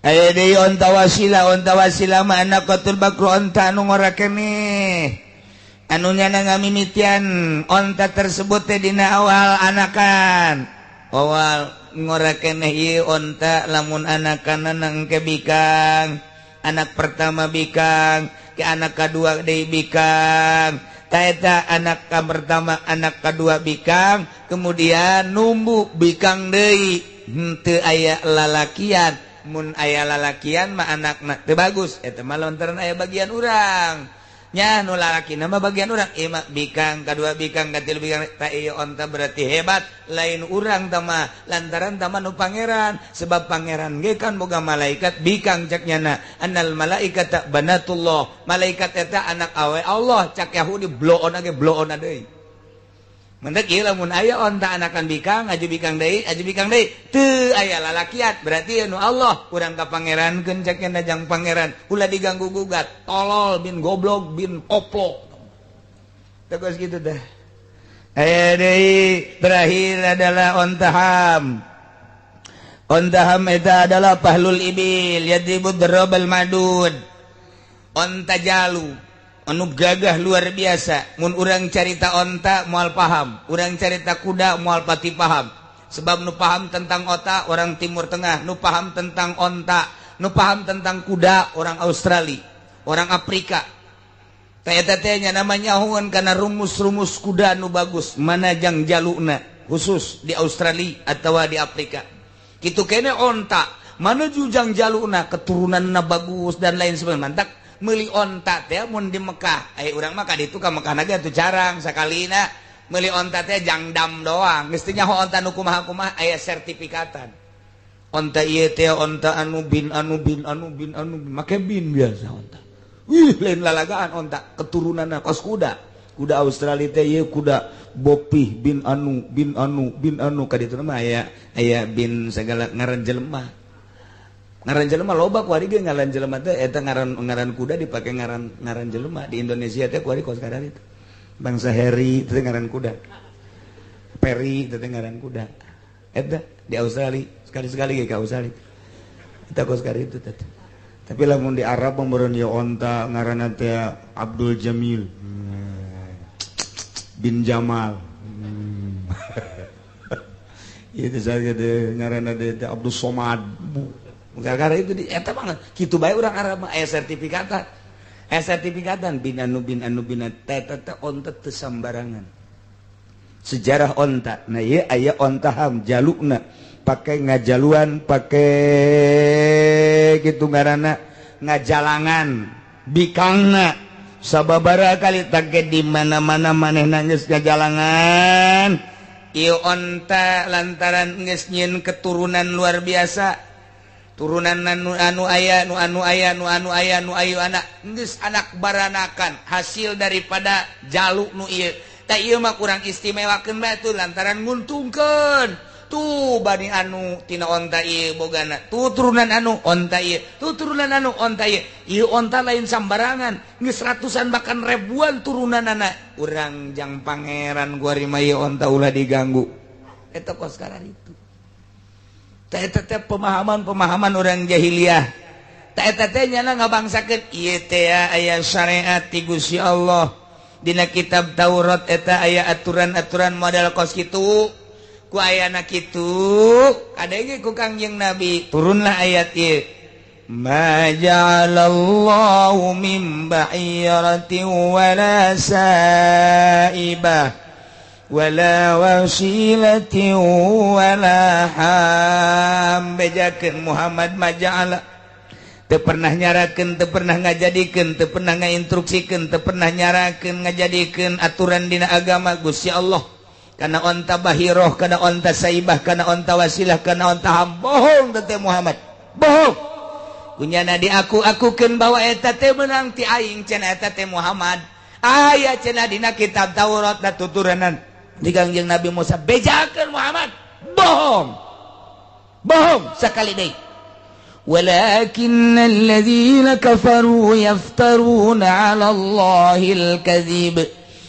[SPEAKER 2] Aya deui onta wasilah mah anaqatul bakru onta anu ngora keneh. Anu nyana ngamimitian onta tersebut teh dina awal anakan. Awal ngora keneh ieu onta lamun anakanna engke bikang. Anak pertama bikang, ke anak kedua deui bikang. Taeta anak pertama, anak kedua bikang, kemudian numbu bikang deui. Henteu aya lalakian. Mun aya lalakian mah anakna teu bagus, eta mah lantaran aya bagian urang. Nya nu lalakina mah bagian urang, ieu mah bikang kadua bikang katilu bikang, ta ieu onta berarti hebat, lain urang tah mah lantaran tah mah nu pangeran, sebab pangeran ge kan boga malaikat bikang cak nyana, annal malaikata banatullah, malaikat eta anak awe Allah, cak Yahudi bloon ge bloon deui. Mentek ieu lamun aya onta anakan bikang, aju bikang deui, aju bikang deui, teu aya lalakian, berarti nu Allah urang ka pangerankeun cek nya jang pangeran, ulah diganggu gugat, tolol bin goblok bin koplok. Tegas kitu teh. Aya deui terakhir adalah ontaham. Ontaham eta adalah pahlul ibil yadribu darabal madud. Onta jalu anu gagah luar biasa. Mun urang carita onta moal paham, urang carita kuda moal pati paham. Sebab nu paham tentang onta orang Timur Tengah, nu paham tentang onta, nu paham tentang kuda orang Australia, orang Afrika. Teh eta teh nya namanya hun kana rumus-rumus kuda nu bagus, mana jang jaluna khusus di Australia atawa di Afrika. Kitu kene onta, mana jujang jaluna keturunanna bagus dan lain sebagainya. Mantak meuli onta teh mun di Mekah, aya urang mah ka ditu ka Mekah na ge atuh jarang sakalina meuli onta teh jangdam doang. Geus teu nyaho onta nu kumaha-kumaha aya sertifikatan. Onta ieu teh onta anu bin anu bin anu bin anu make bin biasa onta. Wih lain lalagaan onta keturunanna kos kuda. Kuda Australia teh ieu kuda bopih bin anu bin anu bin anu ka ditu mah aya aya bin sagala ngaran jelema. Ngaran jelema loba kuari ge ngaran jelema teh eta ngaran ngaran kuda dipake ngaran ngaran jelema di Indonesia teh kuari kos kadar itu. Bangsa Harry teh ngaran kuda. Perry teh ngaran kuda. Eta di Australia sekali-sekali ge ka Australia. Eta kos kadar itu teh. Tapi lamun di Arab meureun ieu onta ngaranna teh Abdul Jamil bin Jamal. Itu saja deh ngaranna teh Abdul Somad. Gara-gara itu di eta banget kitu bae urang Arab mah aya sertifikatan. Aya sertifikatan bin anu bin anu bin teh teh onta teu sambarangan. Sejarah onta. Nah ieu aya onta ham jalukna pake ngajaluan, pake kitu ngaranna ngajalangan bikangna sababaraha kali take di mana-mana manehna geus ngajalangan. Ieu onta lantaran geus nyieun keturunan luar biasa. Turunan anu anu aya nu anu aya nu anu aya nu ayu anak geus anak baranakan hasil daripada jaluk nu ieu. Tah ieu mah kurang istimewakeun bae tuh lantaran nguntungkeun. Tuh bani anu tina onta ieu bogana. Tuh turunan anu onta ieu. Tuh turunan anu onta ieu. Ieu onta lain sambarangan, geus ratusan bahkan ribuan turunanana. Urang jang pangeran kuari mah ieu onta ulah diganggu. Eta kos karar itu. Eta teh pemahaman-pemahaman orang jahiliyah. Eta teh nyana ngabangsakeun ieu teh aya syariat ti Gusti Allah. Dina kitab Taurat eta aya aturan-aturan model kos kitu. Ku ayana kitu, kadenge ku Kangjeng Nabi turunlah ayat ieu. Ma ja'alallahu min ba'iratin wala sa'ibah wala wasilatin wala ham. bejakeun Muhammad maja'ala teu pernah nyarakeun, teu pernah ngajadikeun, teu pernah ngainstruksikeun, teu pernah nyarakeun ngajadikeun aturan dina agama Gusti Allah kana onta bahiroh, kana onta saibah, kana onta wasilah, kana onta ham. Bohong teh Muhammad, bohong. Kunyana diaku-akukeun bahwa eta teh meunang ti aing cenah eta teh Muhammad. Aya cenah dina kitab Taurat da tuturanan di Kangjeng Nabi Musa. Bejakeun Muhammad, bohong. Bohong sakali deui. Walakin alladzina kafaru yaftaruna 'ala Allahil kadzib.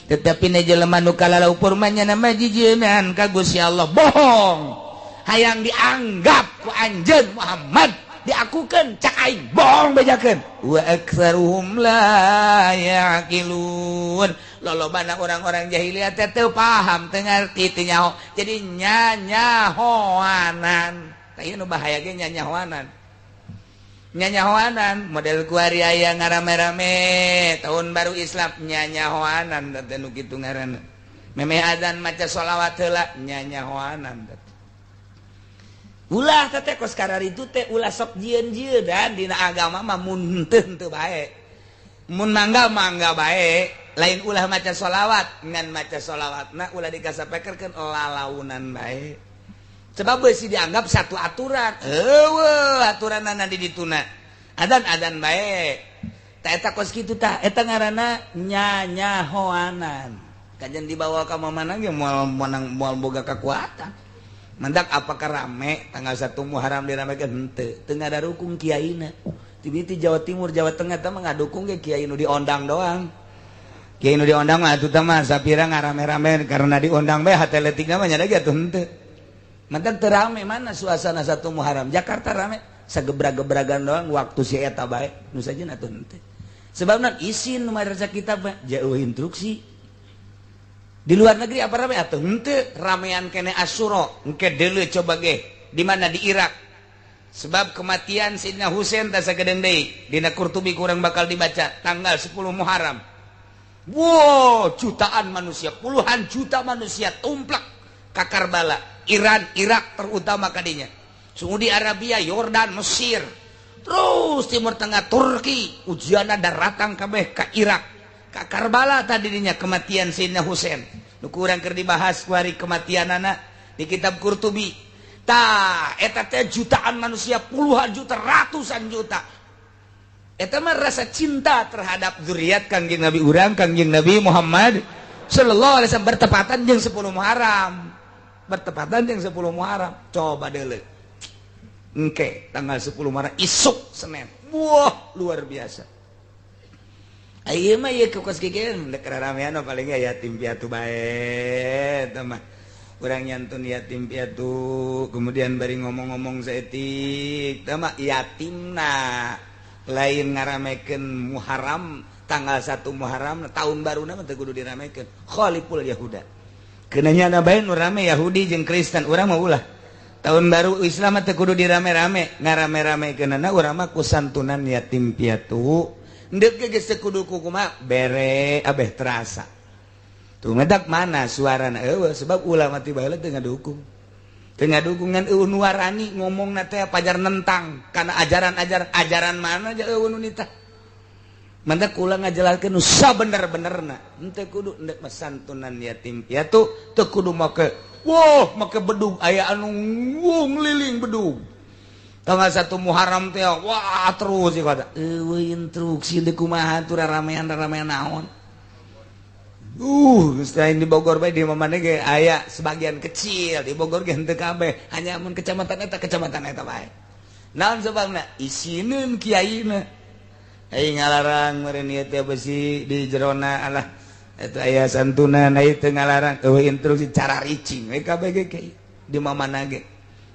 [SPEAKER 2] Tetapi na jelema nu kalalaupur mah nyana mah jijieunaan ka Gusti Allah, bohong. Hayang dianggap ku anjeun Muhammad diakukeun cak aing, bohong bejakeun. Wa aktsaruhum la yaqilun. Lolobana orang-orang jahiliyah teh teu paham, teu ngarti, teu nyaho. Jadi nyanyahoanan. Tah ieu nu bahaya ge nyanyahoanan. Nyanyahoanan model kuari aya ngarame-rame tahun baru Islam nyanyahoanan teh nu kitu ngaranna. Memeh azan maca sholawat heula nyanyahoanan teh. Ulah teh kos kararitu teh ulah sok jieun-jieunan dina agama mah mun henteu bae. Mun mangga mangga bae, lain ulah maca sholawat, ngan maca sholawatna ulah dikasapekerkeun lalaunan bae. Sebab beusi dianggap satu aturan. Eueuh aturanana di dituna. Adan-adan bae. Ta eta kos kitu tah, eta ngaranna nyanyahoanan. Kajian dibawa ka mana ge moal menang, moal boga kekuatan. Mendak apakah rame tanggal 1 Muharram diramekeun henteu? Teu ngadarukung kiaina. Ti Jawa Timur, Jawa Tengah teh mah ngadukung ge kiai nu diondang doang. Kiai nu diondang mah atuh teh mah sapira ngarame-rame karena diondang bae hate leutikna mah nya ge atuh henteu. Mendak teu rame mana suasana 1 Muharram. Jakarta rame sagebra-gebragan doang waktu si eta bae nu sajeun atuh henteu. Sebabna isin nu madrasah kitab mah jauh instruksi. Di luar negeri apa rame atuh henteu, ramean kene Asyura engke deuleu coba ge di mana di Irak. Sebab kematian Sidna Husain teh sagedeung deui dina Qurtubi kurang bakal dibaca tanggal 10 Muharram. Wow, jutaan manusia, puluhan juta manusia tumplak ka Karbala, Iran, Irak terutama kadinya. Saudi Arabia, Yordan, Mesir, terus Timur Tengah, Turki, ujianna daratang kabeh ka Irak. Ka Karbala tadinya kematian Sayyidina Husain. Nu kurang keur dibahas kuari kematianana di kitab Qurtubi. Tah, eta teh jutaan manusia, puluhan juta, ratusan juta. Eta mah rasa cinta terhadap zuriat Kangjeng Nabi urang, Kangjeng Nabi Muhammad sallallahu alaihi wasallam bertepatan jeung 10 Muharram. Bertepatan jeung 10 Muharram. Coba deuleu. Engke tanggal 10 Muharram isuk Senin. Wah, luar biasa. Ayeuna mah ieu kos kieu dek ramean paling ge yatim piatu bae eta mah. Urang nyantun yatim piatu, kemudian bari ngomong-ngomong saeutik, tah mah yatimna lain ngaramekeun Muharram tanggal 1 Muharram tahun baruna mah teu kudu diramekeun. Khaliful Yahuda. Keunanya na bae nu rame Yahudi jeung Kristen, urang mah ulah. Tahun baru Islam mah teu kudu dirame-rame, ngarame-ramekeunana urang mah ku santunan yatim piatu. Ndek ge geus teu kudu kumaha bere abeh terasa. Tuh ngedak mana suarana eueuh sebab ulama ti baheula teu ngadukung. Teu ngadukung ngan eueuh nu warani ngomongna teh pajar nentang kana ajaran-ajaran ajaran mana aja eueuh nu nitah. Mantak kula ngajelaskeun nu sabener-benerna. Henteu kudu ndek mah santunan yatim piatu teu kudu make wah make bedug aya anu ngeliling bedug. Tanggal 1 Muharram teh wah terus ieu kata eueuh instruksi deuk kumaha atuh raramean-raramean naon. Selain di Bogor bae di mana ge aya sebagian kecil di Bogor ge henteu kabeh, hanya mun kecamatan eta bae. Naon sebabna? Isineun kiaina. Ai ngalarang meureun ieu teh besi di jerona alah eta aya santunan ai teu ngalarang eueuh instruksi cara ricing we kabeh ge kiai di mana ge.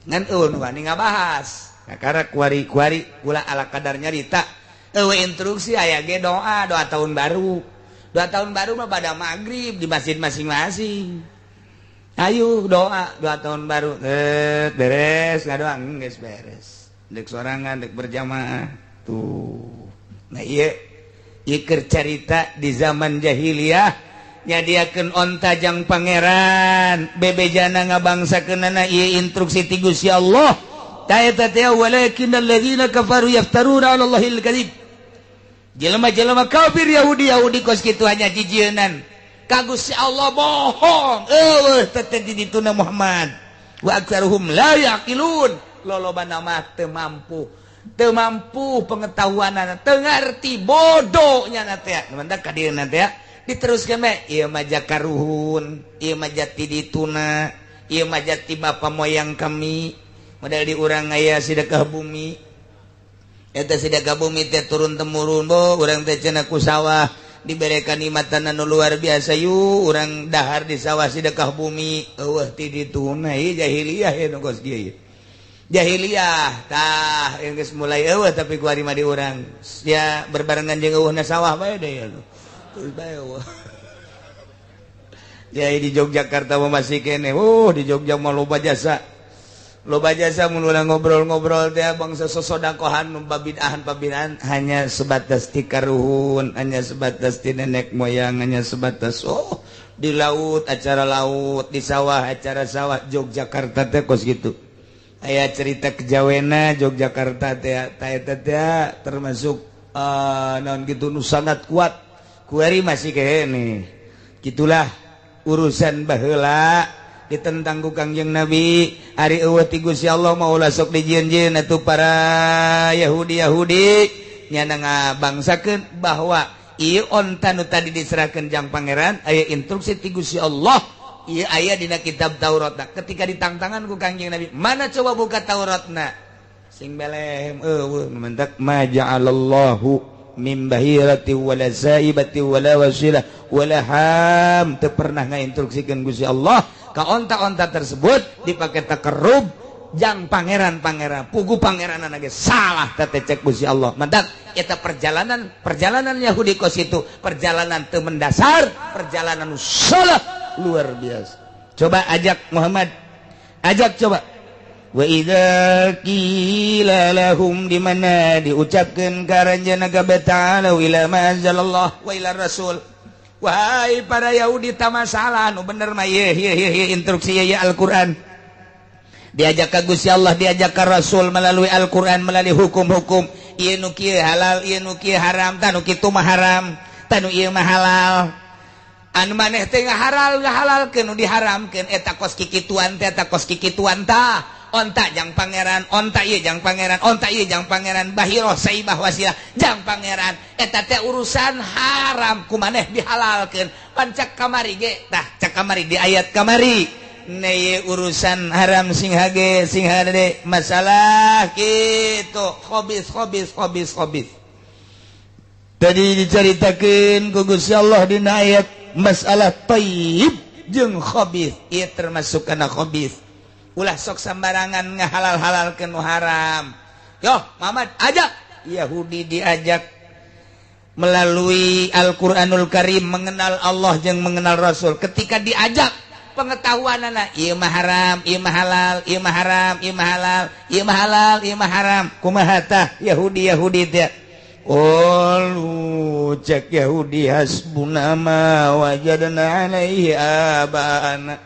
[SPEAKER 2] Ngan eueuh nu wani ngabahas. Kakara kuari-kuari kula ala kadar nyarita eueuh instruksi aya ge doa doa tahun baru. Doa tahun baru mah pada maghrib di masjid masing-masing. Ayo doa, doa tahun baru. Beres ngadoa geus beres. Dek sorangan, dek berjamaah. Tuh. Nah ieu ieu keur carita di zaman jahiliyah nyadiakeun onta jang pangeran, bebejana ngabangsakeunana ieu instruksi ti Gusti Allah. Ta eta teh walakin alladzina kafaru yaftaruna 'ala Allahil kadzib. Jelema-jelema kafir, Yahudi Yahudi kos kitu hanya jijieunan ka Gusti Allah, bohong, eueuh teh di dituna Muhammad. Wa aktsaruhum la yaqilun, lolobana mah teu mampu, teu mampu pengetahuanana, teu ngarti, bodohnya na teh. Mantap ka dieu teh diteruskeun bae, ieu mah karuhun, ieu mah jati dituna, ieu mah jati bapa moyang kami. Model di urang aya sedekah bumi, eta sedekah bumi teh turun temurun. Bo urang teh cenah ku sawah diberikan nikmatan anu luar biasa, yuk urang dahar di sawah, sedekah bumi. Eueuh ti dituna, ieu jahiliyah ya nu kos kieu jahiliyah. Tah, geus mulai eueuh, tapi ku mah di urang ya berbarengan jeung eueuhna sawah bae deh ya. Terus bae eueuh. Ya, di Yogyakarta mah masih kene. Oh, di Jogja mah loba jasa. Loba jasa mun urang ngobrol-ngobrol teh bangsa sosodakohan, babidahan pabidahan hanya sebatas ti karuhun, hanya sebatas ti nenek moyang, hanya sebatas, oh, di laut acara laut, di sawah acara sawah. Yogyakarta teh kos gitu. Aya cerita kejawena Yogyakarta teh, ta eta teh termasuk naon gitu nu sangat kuat. Kuari masih kene. Gitulah urusan baheula ditentang ku Kangjeng Nabi. Ari eueuh ti Gusti Allah mah ulah sok dijieun-jieun atuh. Para Yahudi Yahudi nyana ngabangsakeun bahwa ieu onta nu tadi diserahkeun jang pangeran, aya instruksi ti Gusti Allah, ieu aya dina kitab Tauratna. Ketika ditangtangan ku Kangjeng Nabi, mana, coba buka Tauratna, sing belem eueuh. Mentak ma ja'alallahu min bahirati wala saibati wala wasilah wala ham, teu pernah ngainstruksikeun Gusti Allah ka onta-onta tersebut dipakai takarrub jang pangeran-pangeran. Pugu pangeran ge salah teh cek Gusti Allah. Mantak eta perjalanan perjalanan Yahudi kos itu perjalanan teu mendasar, perjalanan salah luar biasa. Coba ajak Muhammad, ajak coba. Wa idza qila lahum, di mana diucapkeun ka aranjeunna kabeh, ta'alu ila ma anzalallah wa ila rasul. Wahai para Yahudi, ta masalah nu bener mah ye ye ye instruksi ye Al-Qur'an. Diajak ka Gusti Allah, diajak ka Rasul melalui Al-Qur'an, melalui hukum-hukum, ieu nu kieu halal, ieu nu kieu haram, tah nu kitu mah haram, tah nu ieu mah halal. Anu maneh teh ngahalal ngahalalkeun nu diharamkeun, eta kos kikituan teh, eta kos kikituan. Tah, onta jang pangeran, onta ieu jang pangeran, onta ieu jang pangeran, bahiroh, saibah, wasilah jang pangeran, eta teh urusan haram ku maneh dihalalkeun. Pan cak kamari ge, tah cak kamari di ayat kamari neye urusan haram sing hage sing hade masalah gitu, khobis khobis khobis khobis. Tadi diceritakan ku Gusti Allah dina ayat masalah thayyib jeung khabis, ieu termasuk kana khabis. Ulah sok sembarangan ngahalal-halal ke nu haram. Yo Muhammad, ajak Yahudi, diajak melalui Al-Qur'anul Karim mengenal Allah jeung mengenal Rasul. Ketika diajak pengetahuan anak, ieu mah haram, ieu mah halal, ieu mah haram, ieu mah halal, ieu mah halal, ieu mah haram, kumaha tah Yahudi Yahudi teh? Qalu, cek Yahudi, hasbuna ma wajadna alaihi abana.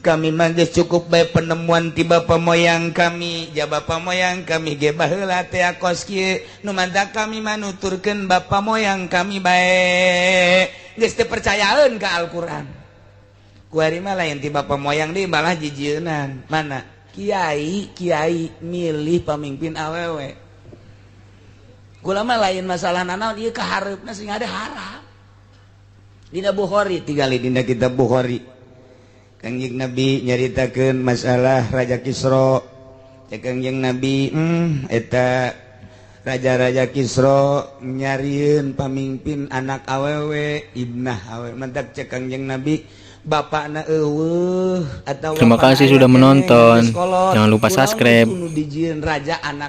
[SPEAKER 2] Kami mah geus cukup bae penemuan ti bapa moyang kami. Ja bapa moyang kami ge baheula teh kos kieu, nu mantak kami mah nuturkeun bapa moyang kami bae, geus teu percayaeun ka Al-Qur'an. Kuari mah lain ti bapa moyang deui, malah jijieunan. Mana kiai kiai milih pamimpin awewe. Kula mah lain masalah nanaon ieu, kahareupna sing ada haram. Dina Bukhari, tingali dina kitab Bukhari, Kangjeng Nabi nyaritakeun masalah Raja Kisra. Cek Kangjeng Nabi, eta raja-raja Kisra nyarieun pamimpin anak awewe, ibnah awewe. Mentak cek Kangjeng Nabi, bapakna eueuh atawa
[SPEAKER 3] Terima kasih sudah menonton. Jangan lupa subscribe.
[SPEAKER 2] Dijieun raja anak.